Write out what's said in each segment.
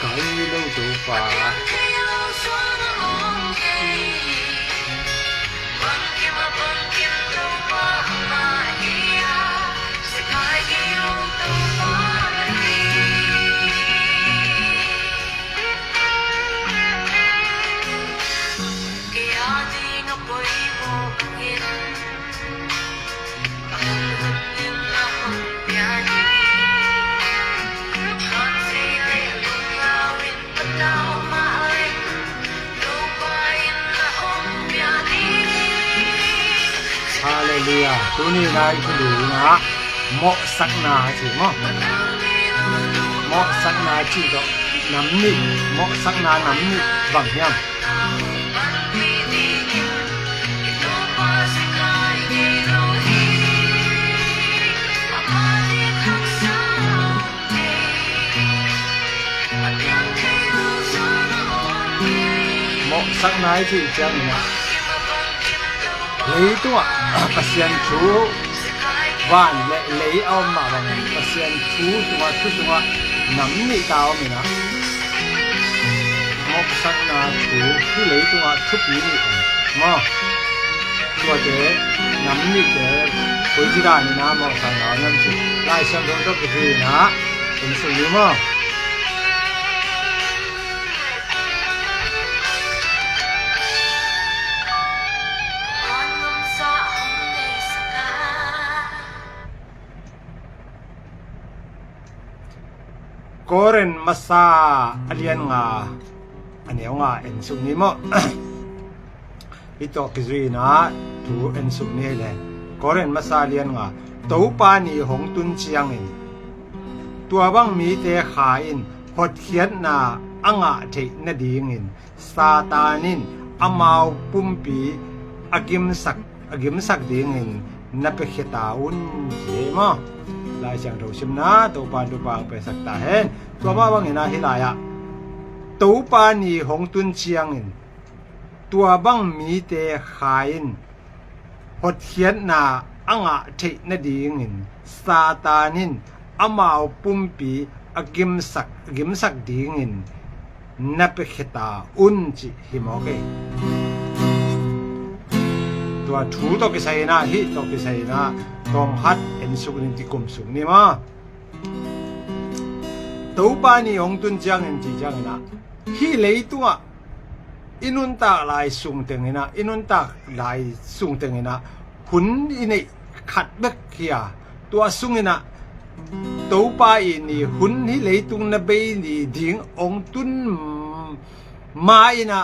Kai lo Toupa. Haleluya. Tuni nai kulu na mo sakna chi mo. Mo sakna chi to nam ni mo sakna nam ni bang hiam. Mo sakna i chi chiang na. Leitung a Pasian thu van le lei a om ma bang Pasian thu tunga thu tunga nam ni ta om na. Mo sakna thu thu leitung a thu pi ni. Mo. Tua te nam ni te koi chi da ni na mo sakna nam chi. Lai Siangtho to ki na. Ensuk ni mo. Korin masa a lian nga a neu nga ensuk ni mo. Hi to ki zui na tu ensuk ni le. Korin masa a lian nga. Toupa ni hong tun chiang in. Tua bang mi te kha in hotkhiatna a ngah theih na ding in. Satan in amau pumpi a gimsak, a gimsak ding in na pe khe ta un chi mo. Lai Siangtho sim na Toupa Toupa pe sak ta hen. Tua ma bang in a hi lai a. Toupa ni hong tun chiang in. Tua bang mi te kha in hotkhiatna a ngah theih na ding in Satan in amau pumpi a gimsak, gimsak ding in na pe khe ta un chi hi mo ke. Tua thu to ki sai na hi to ki sai na tong hat ensuk ni ti kum suk ni ma. Toupa ni hong tun chiang in chi chiang na. Hi leitung a i nuntak lai sung teng in a, i nuntak lai sung teng in a, hun i nei khat bek hi a, tua sung in a, Toupa i ni hun hi leitung na bei ni ding ong tun ma in a,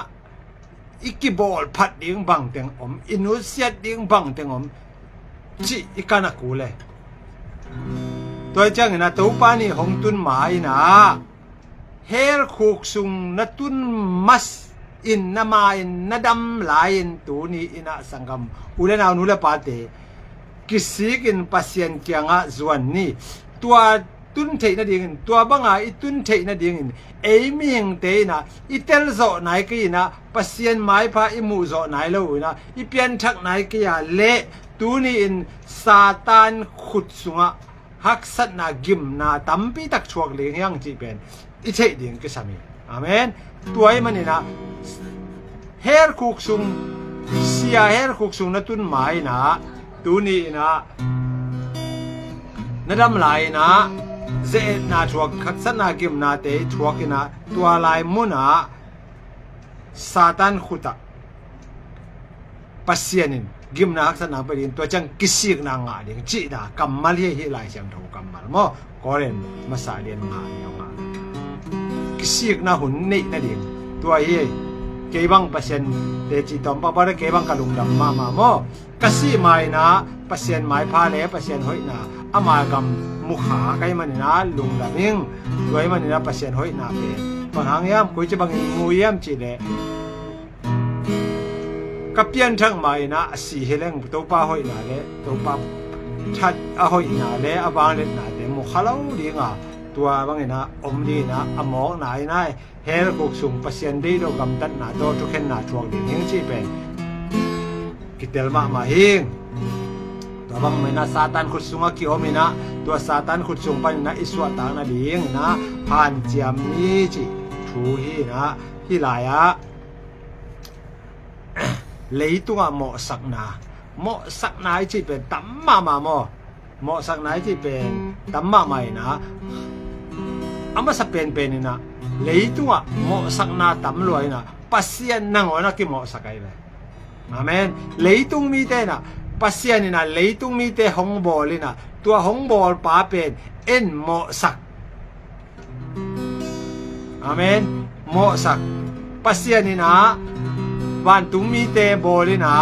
i kibawl phat ding bang teng om, i nusiat ding bang teng om, chi i kan a ku le. Tua chiang in a, Toupa ni hong tun ma in a, hel khuk sung na tun mas in na ma in na dam lai in tu ni in a sanggam u le nau nu le pa te kisik in Pasian kiang a zuan ni. Tua tun theih na ding in, tua bang a i tun theih na ding in, ei mihing te in a i tel zawh nai kei in a, Pasian maipha i muh zawh nai lo in a, i pianthak nai kei a le tu ni in Satan khut sung a haksatna gimna tampi tak thuak leng hiang chi pen i theih ding kisam hi. Amen. Tua i man in a, hel khuk sung, sia hel khuk sung na tun ma in a, tu ni in a, ນະດຳລາຍນະ ເຈເອດນາທວກ ຄັກສັນນາກິມນາເຕທວກນະ ຕົວລາຍມຸນນະ ສາຕານຂຸດຕະ ປະຊຽນນິນ ກິມນາຮັກສະໜາງປະດິນ ຕົວຈັ່ງກິຊິກນາງາດິງ ຈິນາ ກຳມາເລຍ ຫິລາຍສຽງໂທ ກຳມາລະມໍ ກໍເລນ ມາສາເລນ ງານຍອງງານ ກິຊິກນາຮຸນນິນະດິງ ຕົວເຮ ເກບັງປະຊຽນ ເຕຈິຕອມປະບາດ ເກບັງກະລຸງດຳ ມາມາມໍ ກະຊິມາຍນາ ປະຊຽນມາຍພາແລ ປະຊຽນຫົຍນາ ອາມາກຳມຸຂາ ໄກມານິນາ ລຸງດຳມິງ ຕົວມານິນາ ປະຊຽນຫົຍນາເປ ບັງຫາງຍາມ ກຸຍຈະບັງອິງມູຍາມຈິແລ ກະປຽນທັງມາຍນາ ອາຊີເຮແລງ ໂຕປາຫົຍນາແລ ໂຕປາທັດອະຫົຍນາແລ ອະວາງເລັດນາແລ ໂມຄາລາວດີງາ ຕົວບັງນາ ອົມດີນາ ອະໝອກນາຍນາຍ ແຮລະກຸກສຸງ ປະຊຽນດີໂດກຳຕັດນາໂຕ ທຸເຄັນນາທວກດີເຮງຈີເປ ກິເຕລມະມາເຮງ ຕົວບັງມາຍນາ ສາຕານຂຸດສຸງ ອະກິອົມນາ ຕົວສາຕານຂຸດສຸງ ປານນາ ອິສວະຕານາດີງນາ ພານຈຽມມີຈິ ທູຮີນາ ຫິລາຍະ ເລຕຸງອະ ເໝາະສັກນາ ເໝາະສັກນາຈິເປັນ ຕຳມາມາມໍ ເໝາະສັກນາຈິເປັນ ຕຳມາມາຍນາ ອາມາສະເປນເປນນະ ເລຕຸງອະ ເໝາະສັກນາ ຕຳລວຍນະ ປະຊຽນນາງອອນນະ ກິເໝາະສັກໄອແວ ອາເມນ ເລຕຸງມີແຕ່ນະ ປະຊຽນນະ ເລຕຸງມີແຕ່ຫົງບອລນະ ຕົວຫົງບອລປາເປັນ ເອັນເໝາະສັກ ອາເມນ ເໝາະສັກ ປະຊຽນນີ້ນະ ວານຕຸງມີແຕ່ບໍລິນະ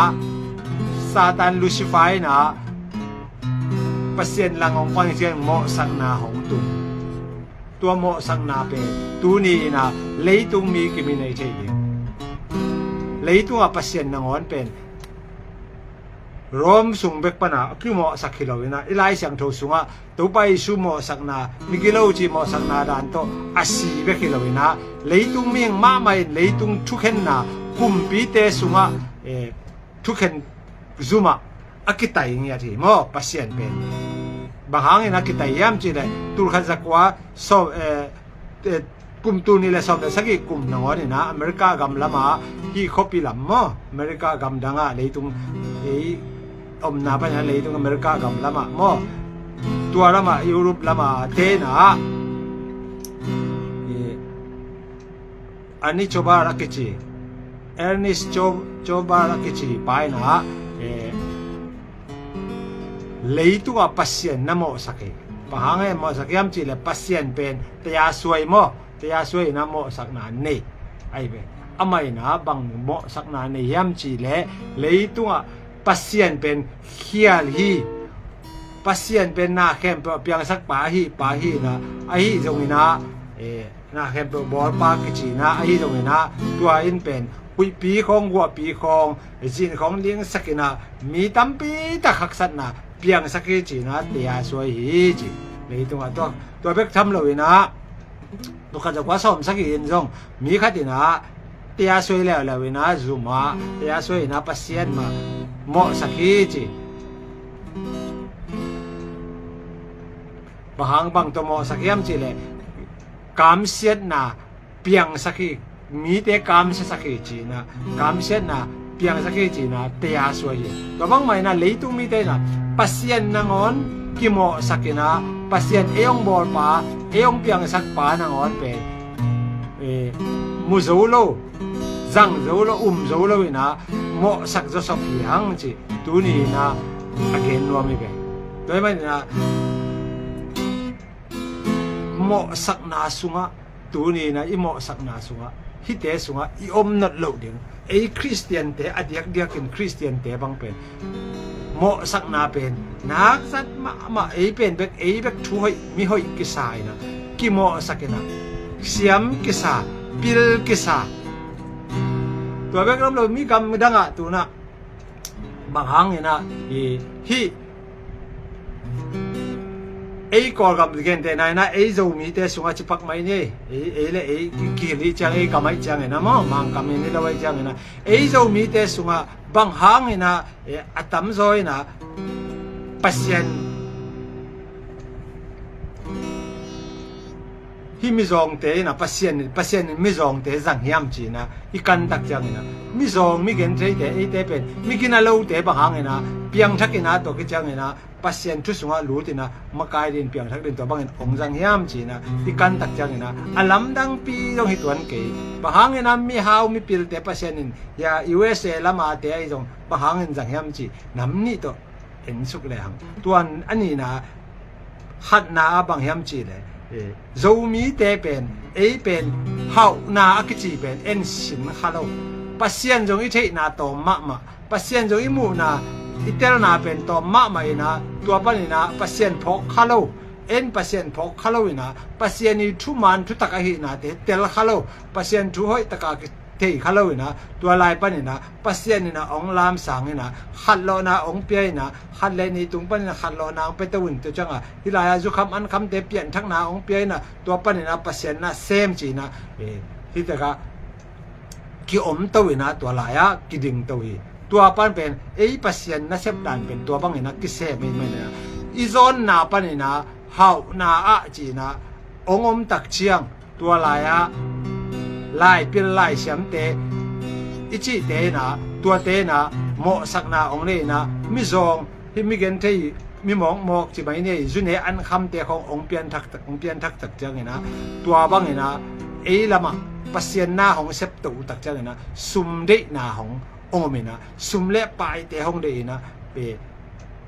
ຊາຕານລູຊີຟານະ ປະຊຽນລັງອອງຄວາຍຊຽນ ເໝາະສັກນາຂອງຕຸງ ຕົວເໝາະສັກນາເປ ຕູນີ້ນະ ເລຕຸງມີກິມີໃນເທດ ເລຕຸງອະ ປະຊຽນນາງອອນເປັນ ໂຣມສຸງເບັກປະນາ ກິເໝາະສັກຄີລາວນະ ອີລາຍສຽງໂທສຸງອະ ໂຕໄປຊູເໝາະສັກນາ ມິກິໂລຈີເໝາະສັກນາດານໂຕ ອາຊີເບຄິລາເວນາ ເລຕຸງມິງມະໄມ ເລຕຸງທຸເຄັນນາ ກຸມປີເຕສຸງອະ ເອ ທຸເຄັນຊູມະ ອາກິໄຕເງຍທີເໝາະ ປະຊຽນເປັນ ບາງຫາງເອນາກິໄຕຍາມຈີໄດ ຕຸລຄັນສະກວາ ຊອ ເອ ເອ ກຸ່ມຕູນີ້ແລະ ຊອມໄດ້ສັກອີກກຸ່ມນະງອນນີ້ນະ ອາເມລິກາກຳລະມາ ຮີໂຄປີລຳມໍ ອາເມລິກາກຳດັງອະ ເລຕຸງ ເອ ອົມນາປະຍາເລຕຸງ ອາເມລິກາກຳລະມາມໍ ຕົວລະມາ ຢູໂຣບລະມາເຕນະ ເອ ອານິໂຈບາລາກິຈີ ເອເນສໂຈ ໂຈບາລາກິຈີປາຍນະ ເອ ເລຕຸງອະ ປະຊຽນນະເໝາະສັກເອ ປະຫາງເອ ເໝາະສັກຍາມຈີແລະ ປະຊຽນເປັນ ຕະຍາຊ່ວຍເໝາະ ຕະຍາຊ່ວຍນະເໝາະສັກນາເນ ໄອເບ ອາໄມນະ ບັງເໝາະສັກນາເນ ຍາມຈີແລະ ເລຕຸງອະ ປະຊຽນເປັນ ຄຽລຮີ ປະຊຽນເປັນນາແຄມ ປຽງສັກປາຮີ ປາຮີນະ ອາຮີຊົງນະ ເອ ນາແຄມເປີບອລປາກິຈີນາ ອາຮີຊົງນະ ຕົວອິນເປັນ ຫຸຍປີຂອງ ຫົວປີຂອງ ຈິນຂອງ ລິງສັກກິນາ ມີຕຳປີຕາຄັກສັດນາ ປຽງສັກກິຈີນາ ເຕຍາຊ່ວຍຮີຈີ ເລຕຸງອະ ຕົວ ຕົວເປັກທຳໂລຍນະ ຕຸກກະຈະກວາສອມສັກກິນຊົງ ມີຄະຕິນາ ເຕຍາຊ່ວຍແລ້ວແລ້ວນະ ຊູມາ ເຕຍາຊ່ວຍນະ ປະຊຽນມາ ເໝາະສັກກິຈີ ບາງຫາງບັງໂຕເໝາະສັກຍາມຈີແລະ ກາມສຽດນາ ປຽງສັກຄີ ມີແຕ່ກາມສະສັກຄີຈີນະ ກາມສຽດນາ ປຽງສັກຄີຈີນະ ເຕຍາຊ່ວຍ ຕົວບັງໄມນະ ເລຕຸງມີແຕ່ນະ ປະຊຽນນາງອອນ ກິເໝາະສັກກິນາ ປະຊຽນເອອົງບອລປາ ເອອົງປຽງສັກປານາງອອນເປ ເອ ມຸໂຈໂລ ຈັງໂຈໂລ ອຸມໂຈໂລນະ ເໝາະສັກໂຈຊອບພີຮັງຈີ ຕູນີ້ນະ ອາເກນນວມມີເປ ໂດຍມັນນະ ເໝາະສັກນາສຸງອະ ຕູນີ້ນະ ອີເໝາະສັກນາສຸງອະ ຮີເຕສຸງອະ ອີອົມນັດໂລກເດງ ເອຄຣິສຕຽນເຕ ອະດຽກດຽກກິນຄຣິສຕຽນເຕບັງເປັນ ເໝາະສັກນາເປັນ ນາກສັດມະມະ ເອເປັນເບັກ ເອເບັກທຸຫຸຍ ມີຫຸຍກິສາຍນະ ກິເໝາະສັກນະ ສຽມກິສາ ປິລກິສາ ຕົວເບັກລຳໂລມີກຳມີດັງອະ ຕູນະ ບາງຫາງນີ້ນະ ອີ ຮີ ເອກອລກຳເກນເຕນາຍນະ ເອໂຈມີເຕສຸງອາຈິປັກໄມເນ ເອ ເອເລ ເອກິລິຈັງ ເອກຳໄມຈັງເອນະ ມາ ມາງກຳເອນິລະໄວຈັງເອນະ ເອໂຈມີເຕສຸງອາ ບາງຫາງນີ້ນະ ເອ ອາຕຳໂຈຍນະ ປະຊຽນ ຮີມີຈອງເຕນະ ປະຊຽນ ປະຊຽນມີຈອງເຕຈັງຫຽມຈີນະ ອີກັນຕັກຈັງນະ ມີຈອງ ມີເກັນເທເຕ ເອເຕເປັນ ມີກິນອາໂລເຕ ບາງຫາງນະ ປຽງທັກອີນາ ຕົວກະຈຽງອີນາ ປະຊຽນທຸດສຸງອະລູດອີນາ ມາກາຍດິນປຽງທັກດິນ ຕົວບັງເຫັນອົງຈັງຫຽມຈີນາ ອີການຕັກຈຽງອີນາ ອາລຳດັງປີ ຢອງເຮັດຕວນເກ ບາງຫາງອີນາ ມີຮາວມີປິລແຕ່ປະຊຽນນິນ ຢາ ຢູເອສເອ ລະມາແຕ່ໄອຢອງ ບາງຫາງເຫັນຈັງຫຽມຈີ ນຳນີ້ຕົວ ເອັນສຸກແລຫັງ ຕວນອັນນີ້ນາ ຂັດນາອາບັງຫຽມຈີແລ ເອີ ໂຈມີແຕ່ເປັນ ເອເປັນ ເຮົານາອາກິຈີເປັນ ເອັນສິນຄາໂລ ປະຊຽນຢອງອີເທນາຕອມມະມະ ປະຊຽນຢອງອີໝູນາ ອີເຕລນາເປັນຕອມມະມະອີນາ ຕົວປານອີນາ ປະຊຽນພອກຄາໂລ ເອັນປະຊຽນພອກຄາໂລອີນາ ປະຊຽນອີທຸມານທຸຕັກອະຫິນາເຕ ເຕລຄາໂລ ປະຊຽນທຸຫ້ອຍຕະກາ ເທຄາໂລນະ ຕົວລາຍປານນີ້ນະ ປະຊຽນນີ້ນະ ອອງລາມສາງນີ້ນະ ຂັດເລາະນາອອງປຽຍນະ ຂັດແລນີ້ຕຸງປານນີ້ນະ ຂັດເລາະນາອອງໄປຕະວິນຕົວຈັງອະ ທີ່ລາຍອາຍຸຄຳອັນຄຳເຕປ່ຽນທັກນາອອງປຽຍນະ ຕົວປານນີ້ນະ ປະຊຽນນະ ເຊມຈີນະ ເອ ທີ່ຕະກະ ກິອົມໂຕນະ ຕົວລາຍອະ ກິດຶງໂຕ ຕົວປານເປັນ ເອ ປະຊຽນນະ ເຊບດານເປັນຕົວບັງນີ້ນະ ກິເຊມນີ້ນະ ອີຈອນນາປານນີ້ນະ ເຮົານາອະຈີນະ ອົງອົມຕັກຈຽງ ຕົວລາຍອະ ລາຍປິນລາຍສຽມເຕ ອີຈີເຕນະ ຕົວເຕນະ ເໝາະສັກນາອອງເນນະ ມີຈອງ ທີ່ມີເກນເທ ມີໝອງໝອກຈິໄມເນ ຢູ່ໃນອັນຄຳເຕຂອງອົງປຽນທັກ ອົງປຽນທັກຕັກຈຽງເນນະ ຕົວບັງເນນະ ເອລະມະ ປະຊຽນນາຂອງເຊັບໂຕຕັກຈຽງເນນະ ຊຸມເດນາຂອງອົງເມນະ ຊຸມແລະປາຍເຕຂອງເດນະ ເປ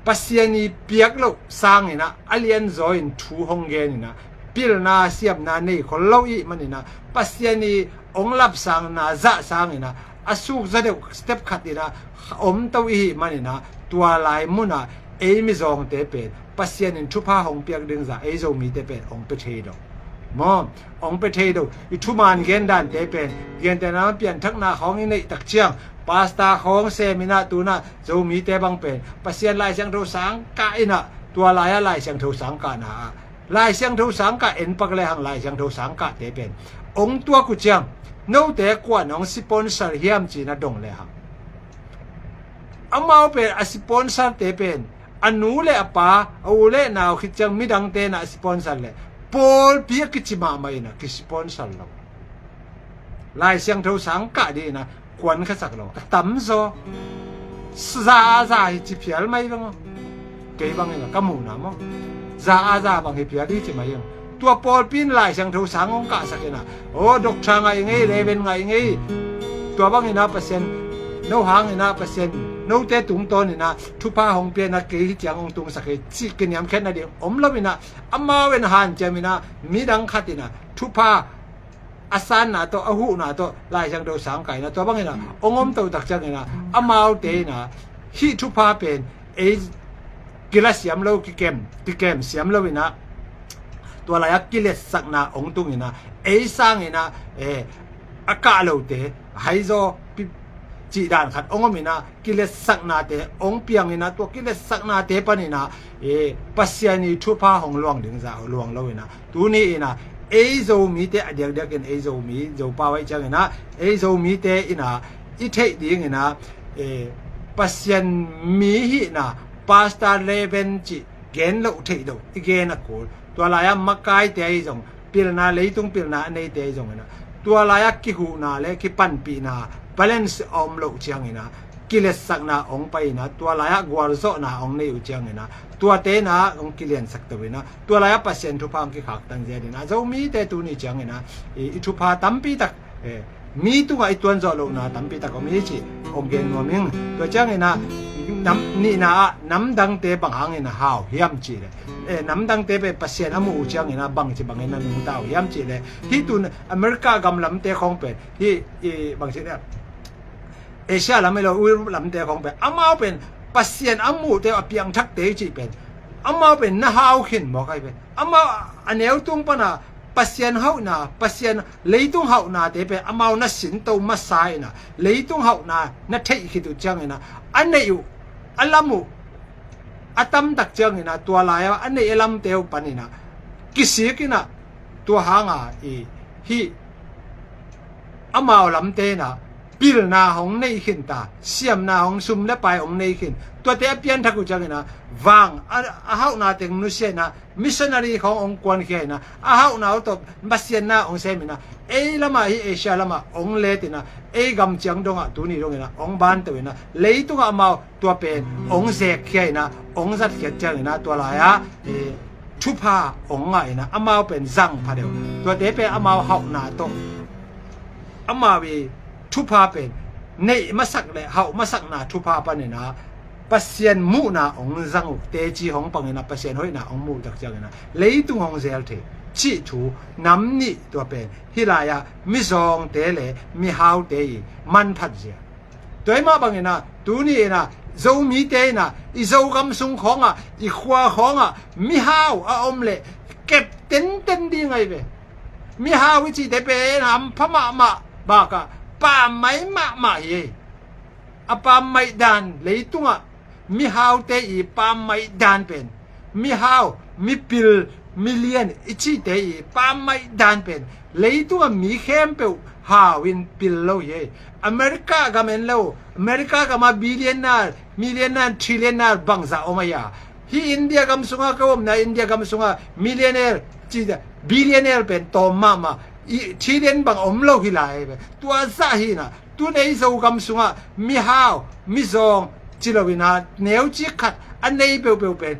ປະຊຽນນີ້ປຽກໂລກສ້າງນີ້ນະ ອາລຽນຈອຍທູຫ້ອງແກນີ້ນະ ປິລນາສຽມນາເນຄົນເລົ່າອີກມັນນີ້ນະ ປະຊຽນນີ້ອົງລັບສ້າງນາຈະສ້າງນີ້ນະ ອະສູກຈະເດວສະເຕັບຂັດນີ້ນະ ອົມເຕົ້າອີກມັນນີ້ນະ ຕົວລາຍມຸນນະ ເອມີຈອງເຕເປນ ປະຊຽນນີ້ທຸພາຫົງປຽກດຶງຈາ ເອໂຈມີເຕເປນ ອົງປະເທດດອກ ມອງ ອົງປະເທດໂດ ອີທຸມານເກນດານເຕເປນ ເກນແຕ່ນາມາປ່ຽນທັກນາຂອງອີເນຍຕັກຈຽງ ປາສຕາຂອງເຊມິນາຕູນາ ໂຈມີແຕ່ບັງເປັນ ປະຊຽນລາຍຊຽງໂທສາງກະອີນະ ຕົວລາຍອາລາຍຊຽງໂທສາງກະນາ ລາຍຊຽງໂທສາງກະເອັນປັກແລຫັງລາຍຊຽງໂທສາງກະເຕເປັນ ອົງຕົວກຸຈຽງ ໂນແຕ່ກວນອົງສະປອນເຊີຫຽມຈີນະດົງແລຫັງ ອາມາວເປັນອາສະປອນເຊີເຕເປັນ ອານູແລອາປາ ອາອູແລນາວຄິດຈັ່ງມີດັງເຕນະສະປອນເຊີແລ ໂປລປີກິຈິມາມາອີນະ ກິສະປອນເຊີລາວ ລາຍຊຽງໂທສາງກະດີນະ ຄວນຂະສັກລາວ ຕຳໂຊ ຈາອາຈາຫິຈິພຽລໄມບັງ ເກບັງອີນະ ກະໝູນາມອ ຈາອາຈາບັງຫິພຽລຫິຈິມາອີນະ ຕົວໂປລປີນລາຍຊຽງໂທສາງອົງກະສັກເອນະ ໂອ ດັອກເຕີ ງາຍເງ ເລເວັນ ງາຍເງ ຕົວບັງອີນະ ປະເຊັນ ໂນຫາງອີນະ ປະເຊັນ ໂນເຕຕຸງໂຕນອີນະ ທຸພາຫົງເປນນະ ເກຫິຈຽງອົງຕຸງສັກເອ ຊິກິນຍາມແຄນນະເດ ອົມລະວິນະ ອາມາເວັນຫານຈຽມອີນະ ມີດັງຄັດອີນະ ທຸພາ ອາສານນາໂຕ ອາຫູນາໂຕ ລາຍຊຽງໂທສາງກະນະ ຕົວບັງອີນະ ອົງອົມໂຕຕັກຈັງອີນະ ອາມາວເຕນະ ຫິທຸພາເປັນ ເອ ກິລະສຽມໂລ ກິແກມ ກິແກມສຽມໂລອີນະ ຕົວລາຍອາກິເລດສັກນາອົງຕຸງອີນະ ເອ ສ້າງອີນະ ເອ ອາກະໂລເຕ ໄຮໂຈ ປິ ຈີດານຂັດອົງອົມອີນະ ກິເລດສັກນາເຕ ອົງປຽງອີນະ ຕົວກິເລດສັກນາເຕປານອີນະ ເອ ປະຊຽນນີທຸພາຫົງຫຼວງດຶງຈາຫຼວງໂລອີນະ ຕູນີ້ອີນະ ເອໂຈມີເຕ ອະດຽກດຽກເອັນ ເອໂຈມີ ໂຈປາໄວ້ຈັງອີນະ ເອໂຈມີເຕອີນະ ອີເທກດີງອີນະ ເອ ປະຊຽນມີຫິນະ ປາສຕາເລເວັນຈິ ເກນໂລເທກໂດ ອີເກນອາໂກ ຕົວລາຍອາມະກາຍເຕອາຍຈົ່ງ ປິລນາເລຍຕຸງປິລນາອະເນເຕອາຍຈົ່ງນະ ຕົວລາຍອາກິຫູນາເລກິປັນປີນາ ບາແລນອອມໂລຈຽງອີນະ ກິເລດສັກນາອອງໄປນະ ຕົວລາຍອາກວາລໂຈນາອອງເນອຸຈຽງອີນະ ຕົວເຕນາອອງກິລຽນສັກຕະເວນະ ຕົວລາຍອາປະເຊນທຸພາອອງກິຂາກຕັນເຈດີນະ ໂຈມີເຕຕູນີຈຽງອີນະ ອີທຸພາຕຳປີຕັກ ເອ ມີຕຸງອາອີຕວນໂຈໂລນາ ຕຳປີຕາກໍມີຈິ ອົງເກນງໍມິງ ຕົວຈັ່ງນີ້ນະ ນຳ ນີ້ນາ ນຳດັງເຕບັງຫັງນີ້ນະ ຫາວຫຽມຈິເລ ເອ ນຳດັງເຕເປ ປະຊຽນອະໝູ່ຈຽງນີ້ນະ ບັງຈິບັງນີ້ນະ ໜຶ່ງຕາວຫຽມຈິເລ ທີ່ຕຸນອາເມລິກາກຳລຳເຕຂອງເປັນ ທີ່ ອີ ບັງຈິເລ ເອເຊຍລຳເມໂລ ອຸຣຸບລຳເຕຂອງເປັນ ອາມາວເປັນ ປະຊຽນອະໝູ່ເຕອະປຽງທັກເຕຈິເປັນ ອາມາວເປັນນະຫາວເຂັນບໍ່ໃຄເປັນ ອາມາວອະແນວຕຸງປະນາ ປະຊຽນເຮົານາ ປະຊຽນເລຍຕຸງເຮົານາເຕເປ ອາມາວນະສິນໂຕມະຊາຍນາ ເລຍຕຸງເຮົານາ ນະເທອິຄິຕຸຈຽງນາ ອະເນອຸ ອະລະມຸ ອະຕຳຕັກຈຽງນາ ຕົວລາຍອະເນອະລຳເຕວປານນີ້ນາ ກິຊິກິນາ ຕົວຫາງອາອີ ຫິ ອາມາວລຳເຕນາ ປິລນາ ອອກໄດ້ຂຶ້ນຕາ ຊຽມນາ ອອກ ຊຸມ ແລະ ປາຍ ອອກໄດ້ຂຶ້ນ ຕົວແຕ່ ອາ ປ່ຽນທັກ ຫູຈັກ ນີ້ນະ ວາງ ອາ ອາ ເຮົານາ ແຕ່ງ ມະນຸດ ເຊຍ ນະ ມິສຊະນາຣີ ຂອງ ອົງກອນ ເຄຍ ນະ ອາ ເຮົານາ ໂຕ ມາຊຽນນາ ອອກ ເຊຍ ນະ ເອ ລະມະ ເອເຊຍ ລະມະ ອອກ ເລຕິນ ນະ ເອ ກຳ ຈຽງ ດົງ ອະ ຕູ ນີ ດົງ ນະ ອອກ ບານ ເຕົ ນະ ເລ ຕຸງ ອະ ມາວ ຕົວເປັນ ອົງແຊກເຄຍນະ ອົງສັດເຂດເຈີນະ ຕົວຫຼາຍອະ ເອ ທຸພາ ອົງໄງນະ ອະມາວເປັນສັງພະເດວ ຕົວເຕເປນອະມາວເຮົານາໂຕ ອະມາວເອ ທຸພາເປັນ ເນມະສັກແລະເຮົາມະສັກນາທຸພາປະເນນາ ປະຊຽນມຸນາ ອົງສັງ ເຕຈີ ອອງປັງນະ ປະຊຽນຫົຍນາ ອົງມຸຈັກເຈີນະ ເລຕຸງ ອອງແຊກເຄ ຊິທູ ນຳນິ ຕົວເປັນ ຮິລາຍາ ມິຊອງເຕເລ ມິຮາວເຕ ມັນພັດເຊຍ ຕົວມາບັງເອນາ ຕູນີ້ເອນາ ໂຊມີເຕນາ ອີໂຊກຳສຸງຂອງອາ ອີຂວາຂອງອາ ມິຮາວອາອົມເລ ເກັບເຕັນເຕັນດີໄງເວ ມິຮາວວິຈິເຕເປນາ ພະມະມະ ບາກະ ປາໄມ້ມະມະເຮ ອາປາໄມ້ດານ ເລຕຸງອາ ມິຮາວເຕອີ ປາໄມ້ດານເປັນ ມິຮາວ ມິປິລ ມິລຽນ ອີຈິເຕອີ ປາໄມ້ດານເປັນ ເລຕຸງອາ ມີແຄມເປວ ຫາວິນປິລໂລເຮ ອາເມລິກາກະແມ່ນໂລ ອາເມລິກາກະມາ ບິລຽນນາ ມິລຽນນາ ທຣິລຽນນາ ບັງສາອອມາຍາ ຮີອິນເດຍກຳສຸງອາ ກະອມນາ ອິນເດຍກຳສຸງອາ ມິລຽນແນ ຈີ ບິລຽນແນ ເປັນໂຕມາມາ ອີ ທຣິລຽນບັງອອມໂລ ຮີລາຍ ຕົວສາຮີນາ ຕູໃນໂຊກຳສຸງອາ ມິຮາວ ມິຊອງ ຈິລະວິນາ ແນວຈິຄັດ ອາເນຍເປວເປວເປັນ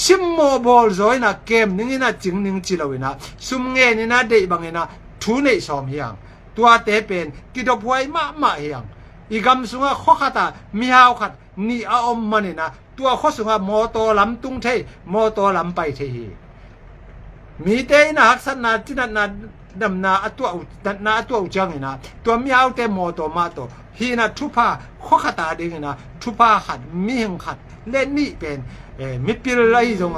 ຊິມໂມບອລໂຊຍນາ ເກມໜຶ່ງນາ ຈິງໜຶ່ງ ຈິລະວິນາ ຊຸມເງນາ ເດບາເງນາ ທູເນຊອມຮຽງ ຕົວເຕເປັນ ກິດອບພວຍມະມະຮຽງ ອີກຳສຸງອາ ໂຄຄາຕາ ມິຮາວຄັດ ນີອາອົມມະເນນາ ຕົວໂຄສຸງອາ ມໍໂຕລຳຕຸງເທ ມໍໂຕລຳໄປເທຮີ ມີເຕນາ ຮັກສັນນາ ຈິນັດນາ ດຳນາ ອາຕົວ ນັດນາ ອາຕົວອຸຈັງນາ ຕົວມີອາວເຕມໍໂຕມາໂຕ ຮີນາ ທຸພາ ໂຄຄາຕາເດງນາ ທຸພາຂັດ ມີຫຶງຂັດ ເລນນີເປັນ ເອ ມິປິລໄອຈົງ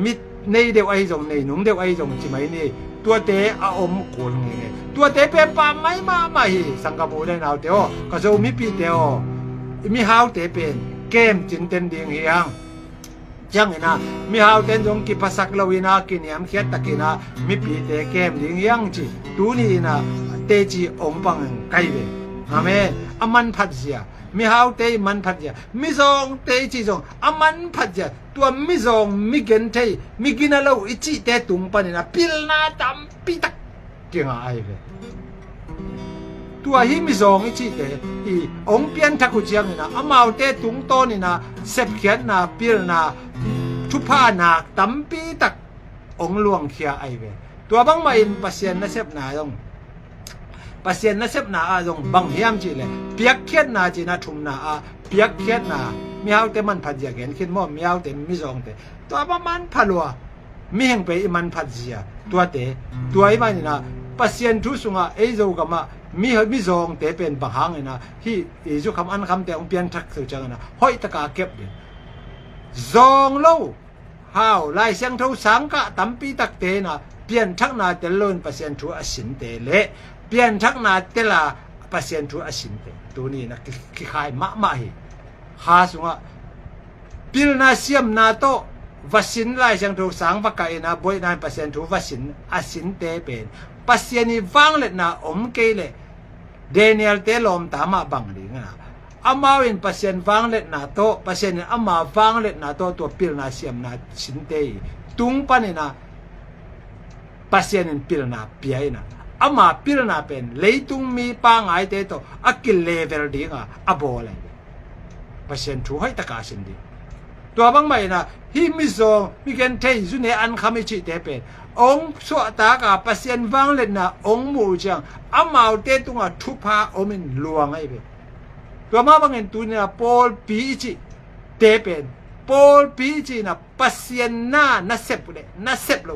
ມິເນເດວໄອຈົງ ເນນຸງເດວໄອຈົງ ຈິໄມນີ ຕົວເຕອາອົມໂກນເງ ຕົວເຕເປັນປາໄມ້ມາມາຮີ ສັງກະບູໄດນາວເຕໂອ ກະໂຊມີປີເຕໂອ ມິຮາວເຕເປັນ ເກມຈິນເຕັນດີງຮຽງ ຈັ່ງອີນາ ມິຮາວເຕັນຈົງ ກິພາສັກລະວີນາ ກິນຍາມຂຽດຕະກິນາ ມິປີເຕແກມລິງຍັງຈິ ຕູນີ້ນາ ເຕຈີອົງປັງໄກເວ ອາເມນ ອາມັນພັດເຊຍ ມິຮາວເຕມັນພັດເຊຍ ມິຊອງເຕຈີຊົງ ອາມັນພັດເຊຍ ຕົວມິຊອງ ມິເກັນເທ ມິກິນາເລົວ ອີຈິເຕຕຸງປານີນາ ປິລນາຕຳປີຕັກ ເກງອາໄອເວ ຕົວຮີມິຊອງອີຈິເຕ ອີອົງປ່ຽນທັກຄູຈຽງນີ້ນາ ອາມາວເຕຕຸງໂຕນີ້ນາ ເຊັບຂຽນນາ ປິລນາ ທຸພານາກຕຳປີຕັກ ອົງຫຼວງເຄຍໄອເວ ຕົວບັງມາອິນປະຊຽນນາເຊັບນາຍົງ ປະຊຽນນາເຊັບນາອາຍົງ ບັງຮຽມຈີເລ ປຽກຂຽນນາຈີນາ ທຸມນາອາ ປຽກຂຽນນາ ມີເຮົາເຕມັນພັດຢາກເຫັນຂຽນໝໍ ມີເຮົາເຕມີຊອງເຕ ຕົວປະມານພະລັວ ມີແຫ່ງໄປອີມັນພັດເຊຍ ຕົວເຕ ຕົວອີມານີ້ນະ ປະຊຽນທູສຸງອາ ເອໂຈກະມະ ມີເຮີ ມີຈອງເຕເປັນບາງຫາງນີ້ນະ ຮີ ອີຈຸຄຳອັນຄຳແຕ່ອງປ່ຽນທັກເຊີງຈັ່ງນະ ຫ້ອຍຕະກາເກັບເດ ຈອງໂລ ຫາວ ລາຍຊຽງໂທ ສາງກະ ຕຳປີຕັກເຕນະ ປ່ຽນທັກນາເຕເລີນ ປະຊຽນທູອາຊິນເຕເລ ປ່ຽນທັກນາເຕລາ ປະຊຽນທູອາຊິນເຕ ໂຕນີ້ນະ ຄິ ຄິຄາຍມະມະຮີ ຄາສຸງອະ ປິລນາຊຽມນາໂຕ ວະສິນລາຍຊຽງໂທ ສາງວະກະເອນາ ບວຍນາຍປະຊຽນທູວະສິນ ອາສິນເຕເປນ ປະຊຽນນີວາງເລັດນາອົມເກເລ ເດນຽລເຕລອມຕາມາບັງດີງາ ອາມາວິນປະຊຽນວາງເລັດນາໂຕ ປະຊຽນອາມາວາງເລັດນາໂຕ ຕົວປິລນາຊຽມນາຊິນເຕ ຕຸງປະເນນາ ປະຊຽນປິລນາປຽຍນາ ອາມາປິລນາເປັນ ເລຍຕຸງມີປາງອາຍເຕໂຕ ອາກິນເລເວລດີງາ ອາໂບໄລ ປະຊຽນທູຫ້ອຍຕະກາຊິນດີ ຕົວບັງໄມນາ ຮີມີໂຊ ມີເກັນເທຍ ຢູເນອັນຄາມິຈິເຕເປ ອົງສວະຕາກາ ປະຊຽນວາງເລັດນາ ອົງໝູຈຽງ ອາມາວເຕຕຸງອາ ທຸພາ ໂອມິນ ຫຼວງໄອເປ ຕົວມາບັງເຫັນຕູເນຍ ໂປລປີຈິເຕເປ ໂປລປີຈິນາ ປະຊຽນນາ ນາເຊັບເດ ນາເຊັບໂລ